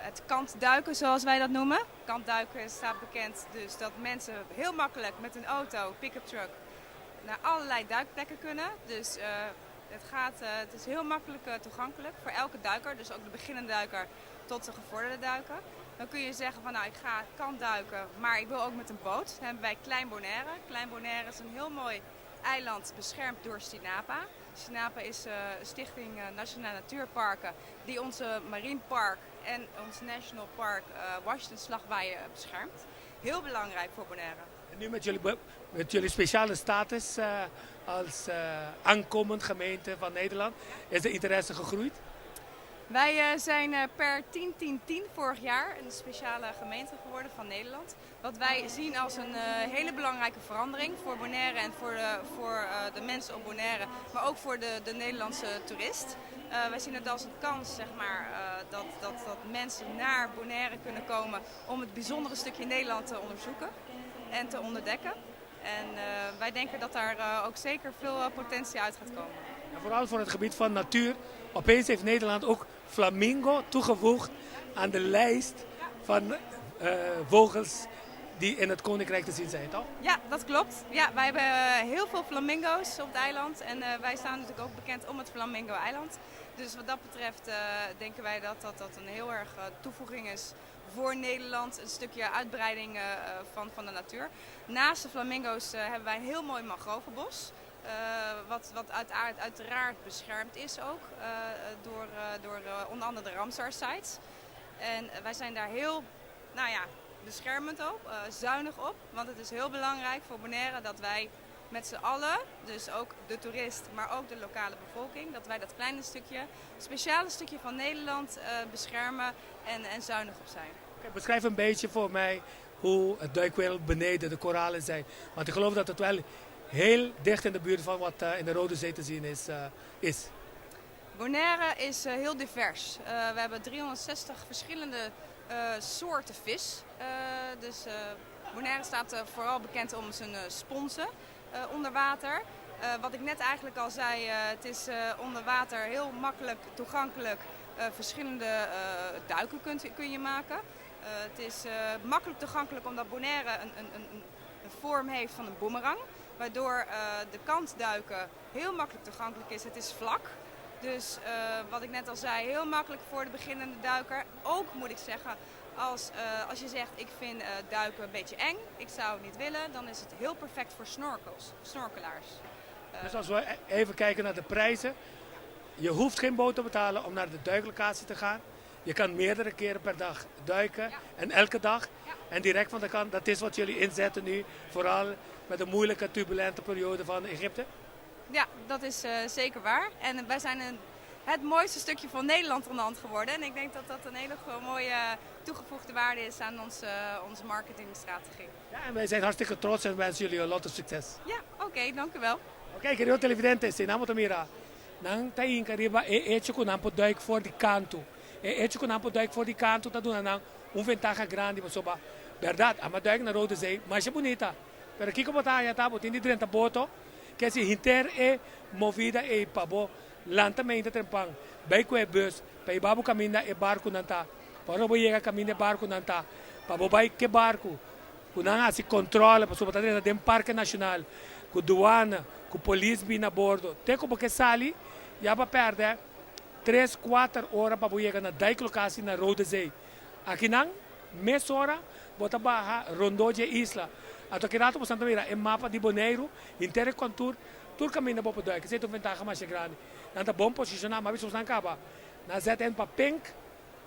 Het kantduiken, zoals wij dat noemen. Kantduiken staat bekend dus dat mensen heel makkelijk met een auto, pick-up truck, naar allerlei duikplekken kunnen. Dus het is heel makkelijk toegankelijk voor elke duiker, dus ook de beginnende duiker tot de gevorderde duiker. Dan kun je zeggen van nou, ik ga kantduiken, maar ik wil ook met een boot. Dan hebben wij Klein Bonaire. Klein Bonaire is een heel mooi eiland beschermd door Stinapa. Stinapa is een stichting Nationale Natuurparken die onze Marine Park en ons National Park Washington Slagbaai beschermt. Heel belangrijk voor Bonaire. En nu met jullie speciale status als aankomend gemeente van Nederland, is de interesse gegroeid? Wij zijn per 10-10-10 vorig jaar een speciale gemeente geworden van Nederland. Wat wij zien als een hele belangrijke verandering voor Bonaire en voor de mensen op Bonaire, maar ook voor de Nederlandse toerist. Wij zien het als een kans, dat mensen naar Bonaire kunnen komen om het bijzondere stukje Nederland te onderzoeken en te ontdekken. En wij denken dat daar ook zeker veel potentie uit gaat komen. En vooral voor het gebied van natuur. Opeens heeft Nederland ook flamingo toegevoegd aan de lijst van uh, vogels die in het Koninkrijk te zien zijn, toch? Ja, dat klopt. Ja, wij hebben eh, heel veel flamingo's op het eiland. En uh, wij staan natuurlijk ook bekend om het Flamingo-eiland. Dus wat dat betreft uh, denken wij dat dat, dat een heel erg toevoeging is voor Nederland. Een stukje uitbreiding van, van de natuur. Naast de flamingo's hebben wij een heel mooi mangrovenbos. Wat, wat uiteraard, uiteraard beschermd is ook door, door onder andere de Ramsar sites. En wij zijn daar heel nou ja, beschermend op, uh, zuinig op. Want het is heel belangrijk voor Bonaire dat wij met z'n allen, dus ook de toerist, maar ook de lokale bevolking, dat wij dat kleine stukje, speciale stukje van Nederland uh, beschermen en, en zuinig op zijn. Okay, beschrijf een beetje voor mij hoe het duikwereld beneden de koralen zijn. Want ik geloof dat het wel heel dicht in de buurt van wat uh, in de Rode Zee te zien is. is. Bonaire is heel divers. we hebben 360 verschillende soorten vis. Uh, dus uh, Bonaire staat vooral bekend om zijn sponsen onder water. wat ik net eigenlijk al zei, het is onder water heel makkelijk toegankelijk. verschillende duiken kunt, kun je maken. het is makkelijk toegankelijk omdat Bonaire een, een, een, een vorm heeft van een boemerang. Waardoor de kantduiken heel makkelijk toegankelijk is. Het is vlak. Dus uh, wat ik net al zei, heel makkelijk voor de beginnende duiker. Ook moet ik zeggen, als, uh, als je zegt ik vind uh, duiken een beetje eng, ik zou het niet willen, dan is het heel perfect voor snorkels, snorkelaars. Dus als we even kijken naar de prijzen. Je hoeft geen boot te betalen om naar de duiklocatie te gaan. Je kan meerdere keren per dag duiken ja. en elke dag. Ja. En direct van de kant, dat is wat jullie inzetten nu, vooral met de moeilijke, turbulente periode van Egypte. Ja, dat is uh, zeker waar. En wij zijn een, het mooiste stukje van Nederland onderhand geworden. En ik denk dat dat een hele mooie toegevoegde waarde is aan onze, onze marketingstrategie. Ja, en wij zijn hartstikke trots en wensen jullie een lot of succes. Ja, oké, okay, dank u wel. Oké, okay, querido televidente, si nan mira, nan ta hinka riba e hecho ku nan por duik for di kantu. E hecho ku nan por duik for di kantu ta duna nan un ventaha grandi pasobra berdad a m'a duik na Rode Zee masha bunita pero kiko bo ta haña ta bo tin di drenta boto ke si hinter e movida ei pa bo lanta meinta trempan bai ku e bus pa hiba bo kaminda e barkunan ta pa ora bo yega kaminda e barkunan ta pa bo bai ke barku ku nan hasi kontrole pasobra bo ta drenta den parke nashonal ku duana ku polis bin na bordo te ku bo ke sali ya bo a pèrdè tres kuater ora pa bo yega na duiklokasie na Rode Zee. Akinan mesora bo ta baha rondó dje isla. Anto ki rato bo san ta mira e mapa di Boneiru, henter e kontur, tur kaminda bo por duik. Esei ta un ventaha masha grandi. Nan ta bon posishoná, ma bisa nan kaba na zet hen pa pink,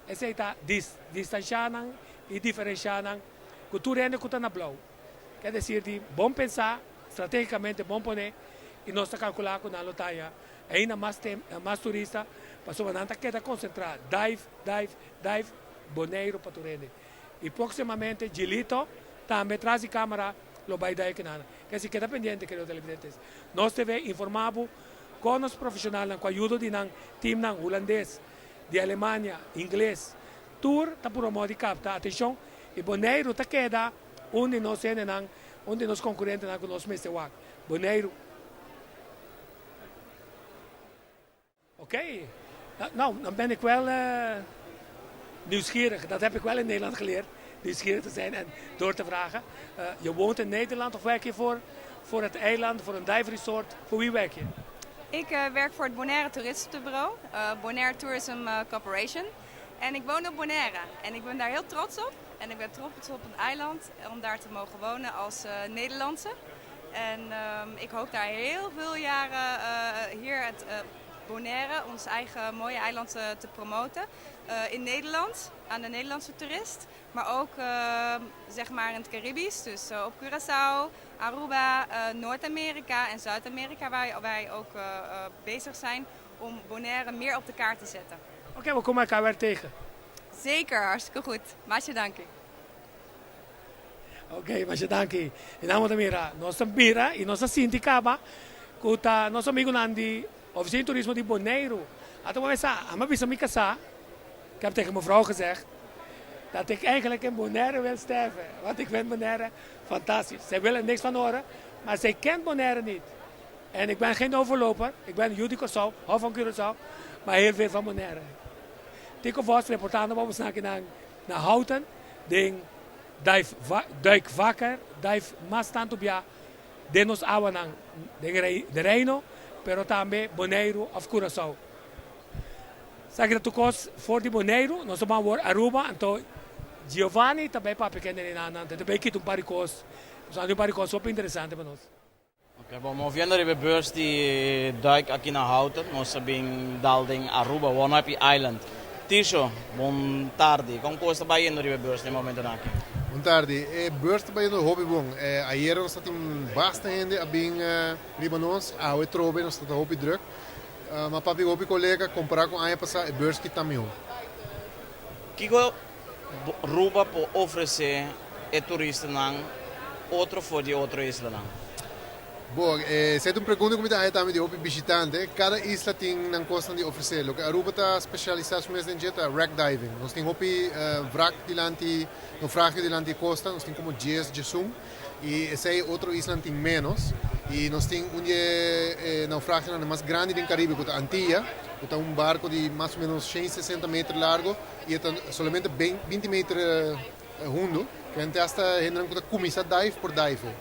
esei ta dis distanshá nan i diferenshá nan ku tur hende ku ta na blou. Ke desir di bon pensá, strategikamente bon poné i nos ta kalkulá ku nan lo ta haña ainda mas tem mas turista pasobra nan ta keda konsentrá dive, dive, dive Boneiru pa tur hende. I próksimamente Gilito tambe tras di kámara lo bai dai kinan. Ke si keda pendiente kerido televidentes. Nos TV informá bo kon nos profeshonalnan ku ayudo di nan teamnan hulandes, di Alemania, ingles, tur ta purba modo di kapta atenshon i Boneiru ta keda un di nos hendenan, un di nos konkurentenan ku nos mester wak. Boneiru. Oké, nou dan ben ik wel nieuwsgierig. Dat heb ik wel in Nederland geleerd, nieuwsgierig te zijn en door te vragen. je woont in Nederland of werk je voor, voor het eiland, voor een dive resort? Voor wie werk je? Ik werk voor het Bonaire Toeristenbureau, Bonaire Tourism Corporation. En ik woon op Bonaire en ik ben daar heel trots op. En ik ben trots op het eiland om daar te mogen wonen als Nederlandse. En um, ik hoop daar heel veel jaren uh, hier het uh, Bonaire, ons eigen mooie eiland, te promoten. in Nederland, aan de Nederlandse toerist. Maar ook zeg maar in het Caribisch, dus op Curaçao, Aruba, Noord-Amerika en Zuid-Amerika, waar wij ook bezig zijn om Bonaire meer op de kaart te zetten. Oké, okay, we komen elkaar weer tegen. Zeker, hartstikke goed. Masha danki. Ok, masha danki. I nan bo ta mira, nos ta mira i nos ta sinti kaba ku ta nos amigunan di Ofisina di Turismo di Boneiru. A ta sa, a mi a bisa mi kasá, ik heb tegen mevrouw gezegd, dat ik eigenlijk in Bonaire wil sterven. Want ik vind Bonaire fantastisch. Zij wil er niks van horen, maar zij kent Bonaire niet. En ik ben geen overloper, ik ben Judy Curaçao, hou van Curaçao. Ma heel veel van Bonaire. Tico Vos reportando pa boso akinan na Houten den Dive Duik Wakker, Dive mas tantu bia den nos awanan den Reino, pero tambe Boneiru of Curaçao. Esaki ta tur kos for di Boneiru, nos ta ban wor Aruba, anto Giovanni ta bay papia kende den nan, anto e ta bay kita un par di kos, pasobra tin un par di kos hopi interesante pa nos. Ok, bon, moviendo riba e bus di duik aki na Houten, nos a bin dal den Aruba, One Happy Island. Tisho, bon tardi. Kon kos ta bayendo riba e bus den momentonan aki? Bon tardi. E bus ta bayendo hopi bon. Ayera nos ta tin basta hende a bin riba nos, awe trobe nos ta ta hopi druk. Ma papia hopi kolega, kompará ku aña pasá e bus ki ta mihó. Kiko Ruba por ofresé e turistanan otro for di otro islanan? Bo, esei ta un pregunta ku mi ta haña tambe di hopi bishitante. Kada isla tin nan kosnan di ofresé. Loke Aruba ta spesialisá su mes den dje ta wreck diving. Nos tin hopi wrak dilanti, naufragio dilanti e kosta. Nos tin komo djes, djesun. I esei otro islanan tin ménos. I nos tin un di e naufragionan mas grandi den Karibe ku ta Antia, ku ta un barko di mas o ménos 160 meter largo. I e ta solamente 20 meter hundo. Kende hasta hendenan ku ta kuminsá dive por dive.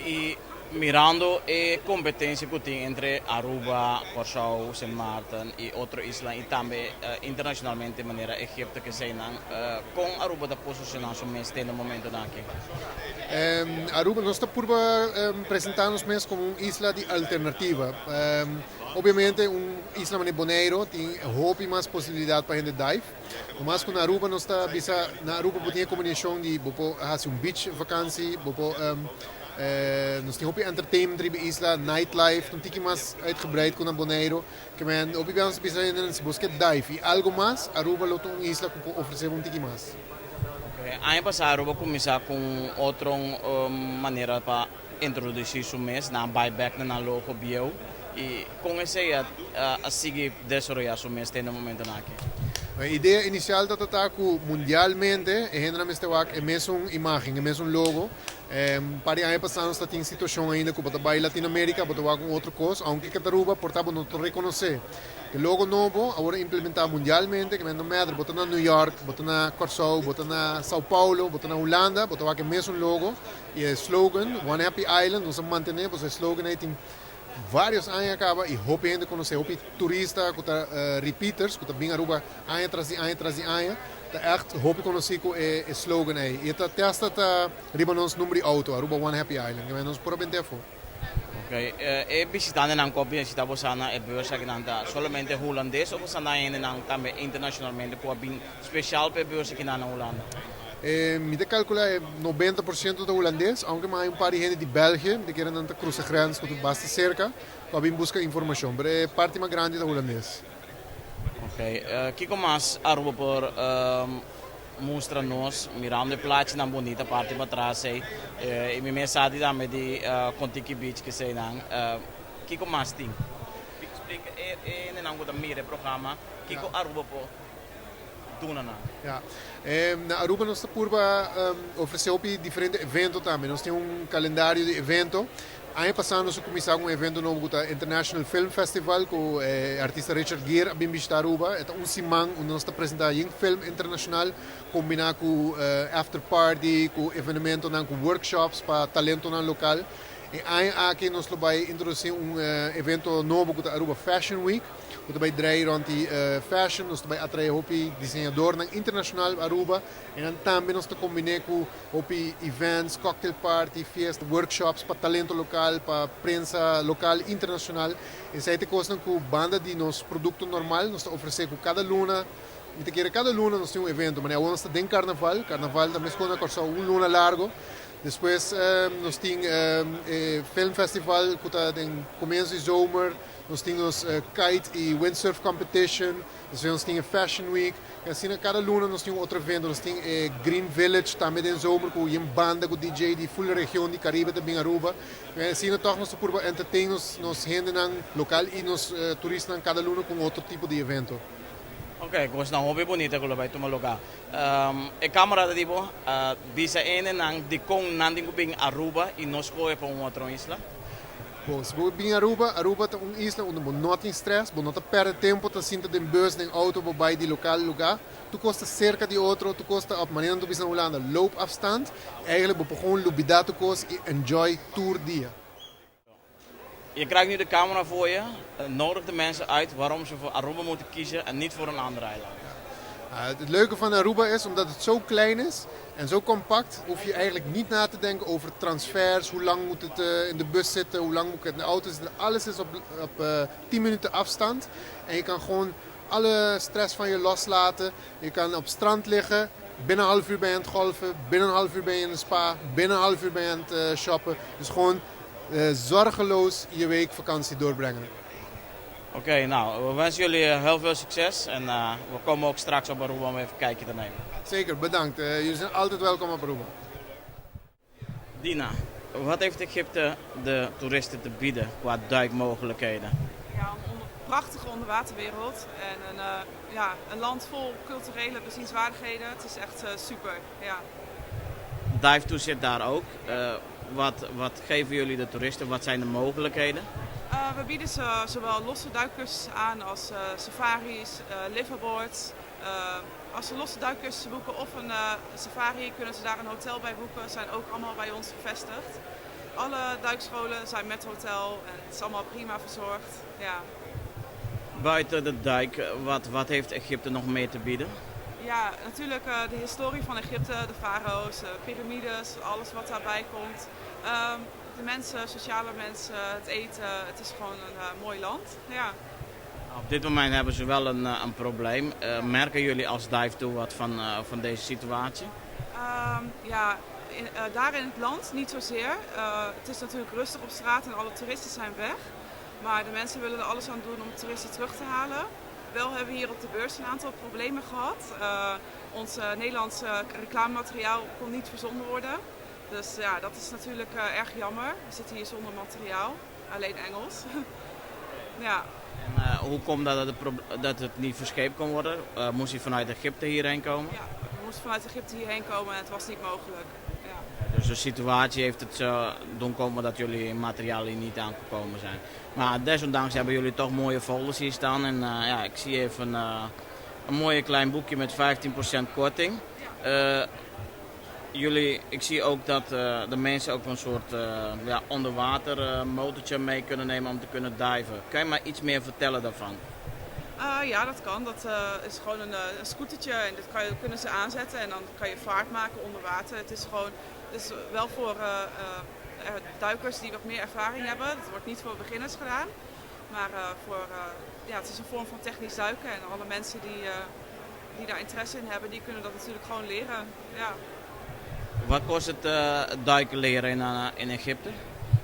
I mirando e kompetensia ku tin entre Aruba, Kòrsou, Sint Maarten i otro isla i tambe internashonalmente manera Egipto keseinan, kon Aruba ta posishoná su mes te na momentonan aki? Aruba, nos ta purba presentá nos mes komo un isla di alternativa. Obviamente un isla manera Boneiro tin hopi mas posibilidad pa hende dive. Mas cu na Aruba nos ta bisa na Aruba bo tin e combinacion di bo por haci un beach vakantie, bo por nos tin hopi entertainment riba e isla, nightlife ta un tiki mas uitgebreid cu na Boneiro. Ke men hopi bia nos ta bisa hendenan si bo ke dive y algo mas Aruba lo ta un isla cu por ofrece bo un tiki mas. Aña pasa Aruba cuminsa cu un otro manera pa introdusí su mes, nan a bai bèk na nan logo bieu i kon esei a a sigui desaroyá su mes te na momentonan aki? E idea inisial ta ta ku mundialmente e hendenan mester wak e mesun imágen, e mesun logo. Un par di aña pasá nos ta tin situashon ainda ku bo ta bai Latinoamérika bo ta wak un otro kos, ounke ke ta Aruba por ta bo no ta rekonosé. E logo nobo a wòrdu implementá mundialmente, ke men no mèter bo ta na New York, bo ta na Kòrsou, bo ta na Sao Paulo, bo ta na Hulanda, bo ta wak e mesun logo. I e slogan, One Happy Island, nos a mantené pasobra e slogan ei tin vários aña kaba i hopi hende konosé, hopi turista ku ta repeaters, ku ta bin Aruba aña tras di aña tras di aña, ta ègt hopi konosí ku e slogan ei. I e ta te hasta ta riba nos number di outo, Aruba One Happy Island, kende nos por a bent'é afó. Ok, e bishitantenan ku a bin bishitá boso na e beurs akinan ta solamente hulandes òf boso na hendenan tambe internashonalmente ku a bin spesial pa e beurs akinan na Hulanda? Mi ta kalkulá e nobenta por siento ta hulandes, aunke mi hay un par di hende di België, mi ta kere nan ta krusa grens ku ta basta serka, ku a bin buska informashon, pero e parti mas grandi ta hulandes. Ok, kiko mas Aruba por mustra nos mirando e plachinan bunita parti patras ei, i mi mes sa di tambe di Kontiki Beach keseinan, kiko mas tin? Splika e hendenan ku ta mira e programa kiko Aruba por duna nan. Ya. Na Aruba nos ta purba ofrece hopi diferente evento tambe. Nos tin un calendario di evento. Aña pasa nos a cuminsa cu un evento nobo cu ta International Film Festival cu e artista Richard Gere a bin bishita Aruba. E ta un siman unda nos ta presenta yen film internacional combina cu after party, cu evenementonan, cu workshops pa talentonan local. E aña aki nos lo bay introduci un evento nobo cu ta Aruba Fashion Week. Ku ta bai drei rònt di fashion, nos ta bai atraé hopi diseñadornan internashonal pa Aruba. E nan tambe nos ta kombiné ku hopi events, cocktail party, fiesta, workshops pa talento lokal, pa prensa lokal i internashonal. Esei ta e kosnan ku banda di nos produkto normal nos ta ofresé ku kada luna, mi ta kere kada luna nos tin un evento. Manera awor nos ta den karnaval, karnaval ta meskos na Kòrsou un luna largo. Despues nos tin e film festival ku ta den komienso di zomer. Nos tin nos kite y windsurf competition, despues nos tin e fashion week, y asina cada luna nos tin un otro evento. Nos tin e Green Village tambe den zomer cu yen banda cu DJ di full region di Caribe ta bin Aruba. Y asina toch nos ta purba entertain nos nos hendenan local y nos turistanan cada luna cu un otro tipo di evento. Ok, cosnan hopi bunita cu lo bay tuma lugar. E camara ta di bo bisa hendenan dicon nan tin cu bin Aruba y no scoge pa un otro isla? Bon, si bo bin Aruba, Aruba ta un isla unda bo no tin stress, bo no ta perde tempo ta sinta den bus, den auto bo bai di local lugar. Tur cos ta cerca di otro, tur cos ta op manera nan ta bisa na Hulanda, loopafstand. Eigenlijk bo por gewoon lubida tur cos y enjoy tur dia. Je krijgt nu de camera voor je. Nodig de mensen uit waarom ze voor Aruba moeten kiezen en niet voor een ander eiland. Het leuke van Aruba is, omdat het zo klein is en zo compact, hoef je eigenlijk niet na te denken over transfers, hoe lang moet het in de bus zitten, hoe lang moet ik in de auto zitten. Alles is op, op 10 minuten afstand en je kan gewoon alle stress van je loslaten. Je kan op strand liggen, binnen een half uur ben je aan het golfen, binnen een half uur ben je in de spa, binnen een half uur ben je aan het shoppen. Dus gewoon zorgeloos je week vakantie doorbrengen. Oké, nou, we wensen jullie heel veel succes en we komen ook straks op Aruba om even een kijkje te nemen. Zeker, bedankt. Jullie zijn altijd welkom op Aruba. Dina, wat heeft Egypte de toeristen te bieden qua duikmogelijkheden? Ja, een prachtige onderwaterwereld en een, ja, een land vol culturele bezienswaardigheden. Het is echt super, ja. Dive 2 zit daar ook. Wat, wat geven jullie de toeristen? Wat zijn de mogelijkheden? We bieden ze zowel losse duikcursussen aan als safaris, liveaboards. Als ze losse duikcursussen boeken of een safari, kunnen ze daar een hotel bij boeken. Zijn ook allemaal bij ons gevestigd. Alle duikscholen zijn met hotel en het is allemaal prima verzorgd. Ja. Buiten de duik, wat, wat heeft Egypte nog meer te bieden? Ja, natuurlijk de historie van Egypte, de farao's, de piramides, alles wat daarbij komt. De mensen, sociale mensen, het eten, het is gewoon een mooi land. Ja. Op dit moment hebben ze wel een, een probleem. Merken jullie als Dive 2 wat van, van deze situatie? Ja, in, daar in het land niet zozeer. Het is natuurlijk rustig op straat en alle toeristen zijn weg. Maar de mensen willen er alles aan doen om toeristen terug te halen. Wel hebben we hier op de beurs een aantal problemen gehad. Ons Nederlandse reclamemateriaal kon niet verzonden worden. Dus ja, dat is natuurlijk erg jammer. We zitten hier zonder materiaal, alleen Engels. Ja. En hoe komt dat, dat het, dat het niet verscheept kon worden? Moest hij vanuit Egypte hierheen komen? Ja, we moesten vanuit Egypte hierheen komen en het was niet mogelijk. Ja. Dus de situatie heeft het zo doen komen dat jullie materialen hier niet aangekomen zijn. Maar desondanks hebben jullie toch mooie folders hier staan. En ja, ik zie even een mooie klein boekje met 15% korting. Ja. Jullie, ik zie ook dat de mensen ook een soort ja, onderwater motortje mee kunnen nemen om te kunnen diven. Kan je maar iets meer vertellen daarvan? Ja, dat kan. Dat is gewoon een, een scootertje en dat kan je, kunnen ze aanzetten en dan kan je vaart maken onder water. Het is gewoon, het is wel voor duikers die wat meer ervaring hebben. Het wordt niet voor beginners gedaan. Maar voor, ja, het is een vorm van technisch duiken en alle mensen die, die daar interesse in hebben, die kunnen dat natuurlijk gewoon leren. Ja. Wat kost het duiken leren in, in Egypte?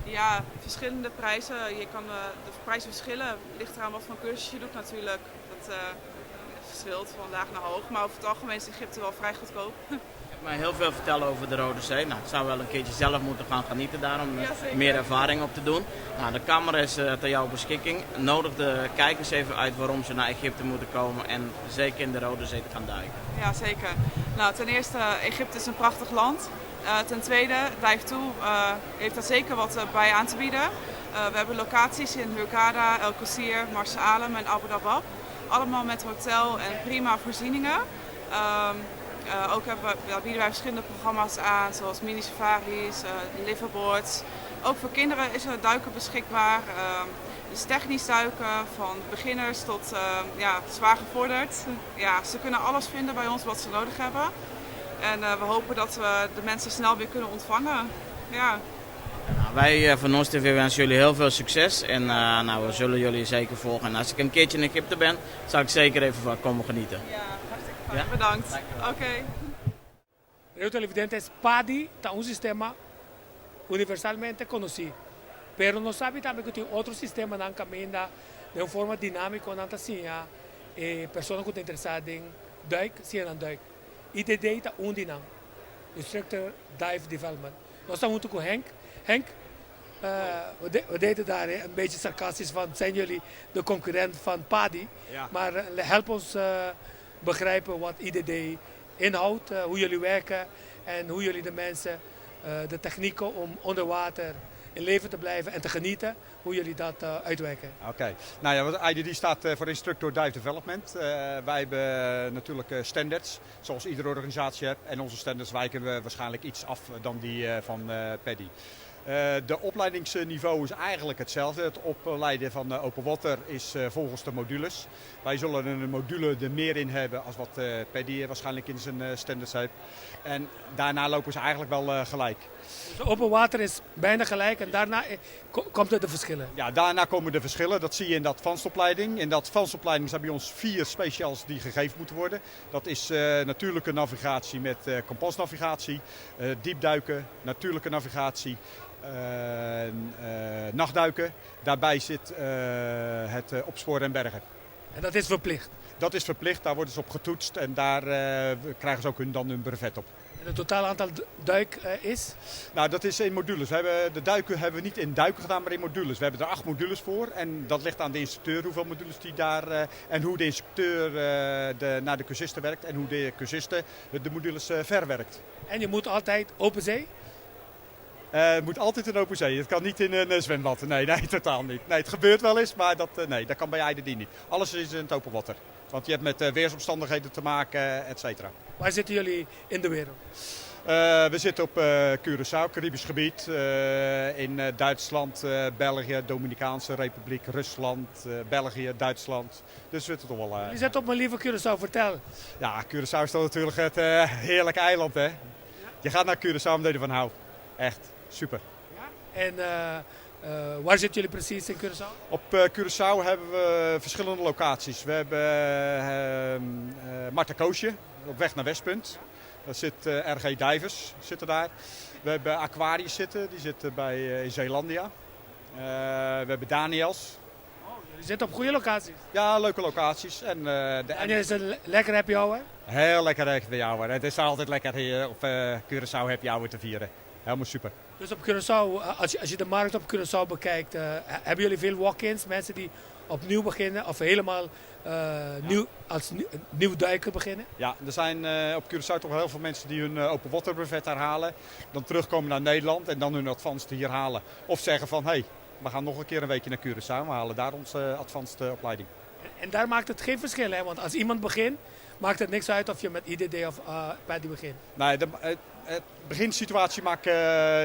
Ja, verschillende prijzen. Je kan, de prijzen verschillen. Ligt eraan wat voor cursus je doet natuurlijk. Dat verschilt van laag naar hoog. Maar over het algemeen is Egypte wel vrij goedkoop. Je hebt mij heel veel vertellen over de Rode Zee. Nou, ik zou wel een keertje zelf moeten gaan genieten daar om ja, meer ervaring op te doen. Nou, de camera is ter jouw beschikking. Nodig de kijkers even uit waarom ze naar Egypte moeten komen en zeker in de Rode Zee te gaan duiken. Ja, zeker. Nou, ten eerste, Egypte is een prachtig land. Ten tweede, Dive 2 heeft daar zeker wat bij aan te bieden. We hebben locaties in Hurghada, El Quseir, Marsa Alem en Abu Dhabi. Allemaal met hotel en prima voorzieningen. Ook hebben, bieden wij verschillende programma's aan, zoals mini-safaris, liveaboards. Ook voor kinderen is er duiken beschikbaar. Dus technisch duiken, van beginners tot ja, zwaar gevorderd. Ja, ze kunnen alles vinden bij ons wat ze nodig hebben. En we hopen dat we de mensen snel weer kunnen ontvangen. Ja. Nou, wij van Nos TV wensen jullie heel veel succes en nou, we zullen jullie zeker volgen. En als ik een keertje in Egypte ben, zal ik zeker even van komen genieten. Ja, hartstikke fijn. Ja? Bedankt. Oké. Okay. Radio televidentes, PADI ta un sistema universalmente konosí. Pero nos sabi tambe ku tin otro sistemanan kaminda den un forma dinámiko nan ta siña e persona ku ta interesá den duik, siña nan duik. IDD ta un di nan, Instructor Dive Development. Nos ta huntu ku Henk. Henk, we deden daar een beetje sarcastisch van, zijn jullie de concurrent van PADI? Ja. Maar help ons begrijpen wat IDD inhoudt, hoe jullie werken en hoe jullie de mensen de technieken om onder water in leven te blijven en te genieten, hoe jullie dat uitwerken. Oké, nou ja, want IDD staat voor Instructor Dive Development. Wij hebben natuurlijk standards, zoals iedere organisatie heeft. En onze standards wijken we waarschijnlijk iets af dan die van PADI. De opleidingsniveau is eigenlijk hetzelfde. Het opleiden van open water is volgens de modules. Wij zullen een module er meer in hebben als wat PADI waarschijnlijk in zijn standards heeft. En daarna lopen ze eigenlijk wel gelijk. Dus open water is bijna gelijk en daarna komt er de verschillen? Ja, daarna komen de verschillen. Dat zie je in de advanced opleiding. In de advanced opleiding zijn bij ons 4 specials die gegeven moeten worden. Dat is natuurlijke navigatie met kompasnavigatie, diepduiken, natuurlijke navigatie, nachtduiken. Daarbij zit het opsporen en bergen. En dat is verplicht? Dat is verplicht, daar worden ze op getoetst en daar krijgen ze ook dan hun brevet op. En het totaal aantal duik is? Nou, dat is in modules. De duiken hebben we niet in duiken gedaan, maar in modules. We hebben er 8 modules voor en dat ligt aan de instructeur hoeveel modules die daar en hoe de instructeur naar de cursisten werkt en hoe de cursisten de modules verwerkt. En je moet altijd open zee? Het moet altijd in open zee. Het kan niet in een zwembad. Nee, nee, totaal niet. Nee, het gebeurt wel eens, maar dat kan bij IDD niet. Alles is in het open water. Want je hebt met weersomstandigheden te maken, et cetera. Waar zitten jullie in de wereld? We zitten op Curaçao, Caribisch gebied, in Duitsland, België, Dominicaanse Republiek, Rusland, België, Duitsland. Dus we zitten toch wel... Jullie zitten op mijn lieve Curaçao, vertel. Ja, Curaçao is toch natuurlijk het heerlijke eiland, hè? Je gaat naar Curaçao omdat je ervan houdt. Echt, super. Ja? En waar zitten jullie precies in Curaçao? Op Curaçao hebben we verschillende locaties. We hebben Marta Koosje, op weg naar Westpunt. Daar zit RG Divers zitten daar. We hebben Aquarius zitten, die zitten in Zeelandia. We hebben Daniels. Oh, jullie zitten op goede locaties? Ja, leuke locaties. En de Daniel is een lekker happy hour? Heel lekker happy hour. Het is altijd lekker hier op Curaçao happy hour te vieren. Helemaal super. Dus op Curaçao, als je de markt op Curaçao bekijkt, hebben jullie veel walk-ins, mensen die opnieuw beginnen of helemaal nieuw, als nieuw duiker beginnen? Ja, er zijn op Curaçao toch wel heel veel mensen die hun open water brevet herhalen, dan terugkomen naar Nederland en dan hun advanced hier halen. Of zeggen van, hey, we gaan nog een keer een weekje naar Curaçao, we halen daar onze advanced opleiding. En daar maakt het geen verschil, hè? Want als iemand begint, maakt het niks uit of je met IDD of PADI begint. Nee, de beginsituatie maakt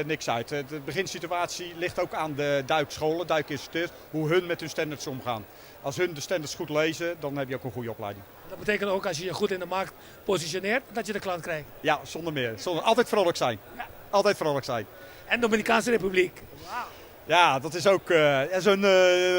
niks uit. De beginsituatie ligt ook aan de duikscholen, duikinstructeurs, hoe hun met hun standards omgaan. Als hun de standards goed lezen, dan heb je ook een goede opleiding. Dat betekent ook als je je goed in de markt positioneert, dat je de klant krijgt. Ja, zonder meer. Altijd vrolijk zijn. Ja. Altijd vrolijk zijn. En Dominicaanse Republiek. Wauw. Ja, dat is ook zo'n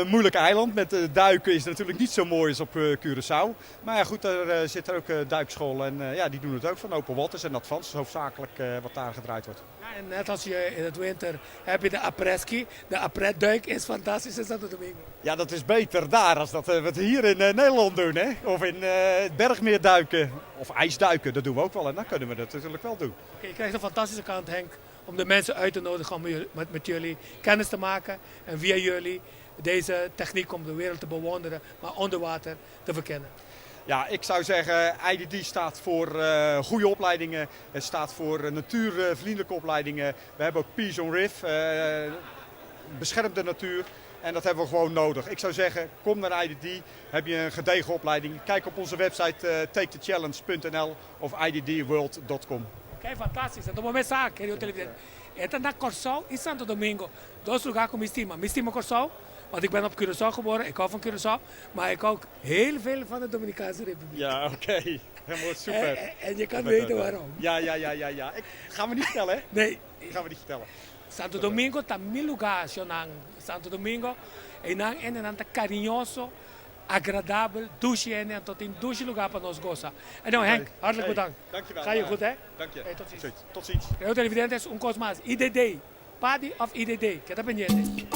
moeilijk eiland. Met duiken is natuurlijk niet zo mooi als op Curaçao. Maar ja, goed, daar zitten ook duikscholen en ja, die doen het ook van open waters en advanced. Dat is hoofdzakelijk wat daar gedraaid wordt. Ja, en net als je in het winter heb je de après-ski. De après-duik is fantastisch in Santo Domingo. Ja, dat is beter daar als dat we het hier in Nederland doen. Hè? Of in het bergmeer duiken. Of ijsduiken, dat doen we ook wel. En dan kunnen we dat natuurlijk wel doen. Oké, je krijgt een fantastische kant, Henk. Om de mensen uit te nodigen om met jullie kennis te maken. En via jullie deze techniek om de wereld te bewonderen, maar onder water te verkennen. Ja, ik zou zeggen, IDD staat voor goede opleidingen. Het staat voor natuurvriendelijke opleidingen. We hebben ook Peace on Reef, beschermde natuur. En dat hebben we gewoon nodig. Ik zou zeggen, kom naar IDD, heb je een gedegen opleiding. Kijk op onze website takethechallenge punt n l of i d d world dot com. Oké, fantastisch. Dat moment zaak, querido televidente. Het is naar Curaçao en Santo Domingo. Dos lugar con mi estima. Mi estima Curaçao, want ik ben op Curaçao geboren. Ik hou van Curaçao, maar ik hou ook heel veel van de Dominicaanse Republiek. Ja, oké. Helemaal super. En je kan weten waarom. Ja, ja, ja, ja, ja. Ik ga me niet vertellen, hè? Nee. Ik ga me niet vertellen. Santo Domingo ta mi lugar, Shonan. Santo Domingo, en dan en dan ta cariñoso, agradabel, douche en en tot in douche lugar para nos goza. En nou, Henk, hartelijk Hey, bedankt. Dankjewel. Ga je goed, hè? Dank je. Hey, tot ziens. Tot ziens. Querido televidentes, un cos más. IDD, PADI of IDD, queda pendiente.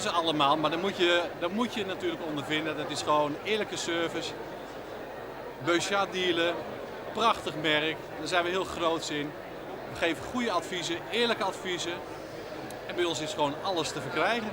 ze allemaal, maar dat moet je, dat moet je natuurlijk ondervinden. Dat is gewoon eerlijke service. Beuchat dealen, prachtig merk. Daar zijn we heel groots in. We geven goede adviezen, eerlijke adviezen. En bij ons is gewoon alles te verkrijgen.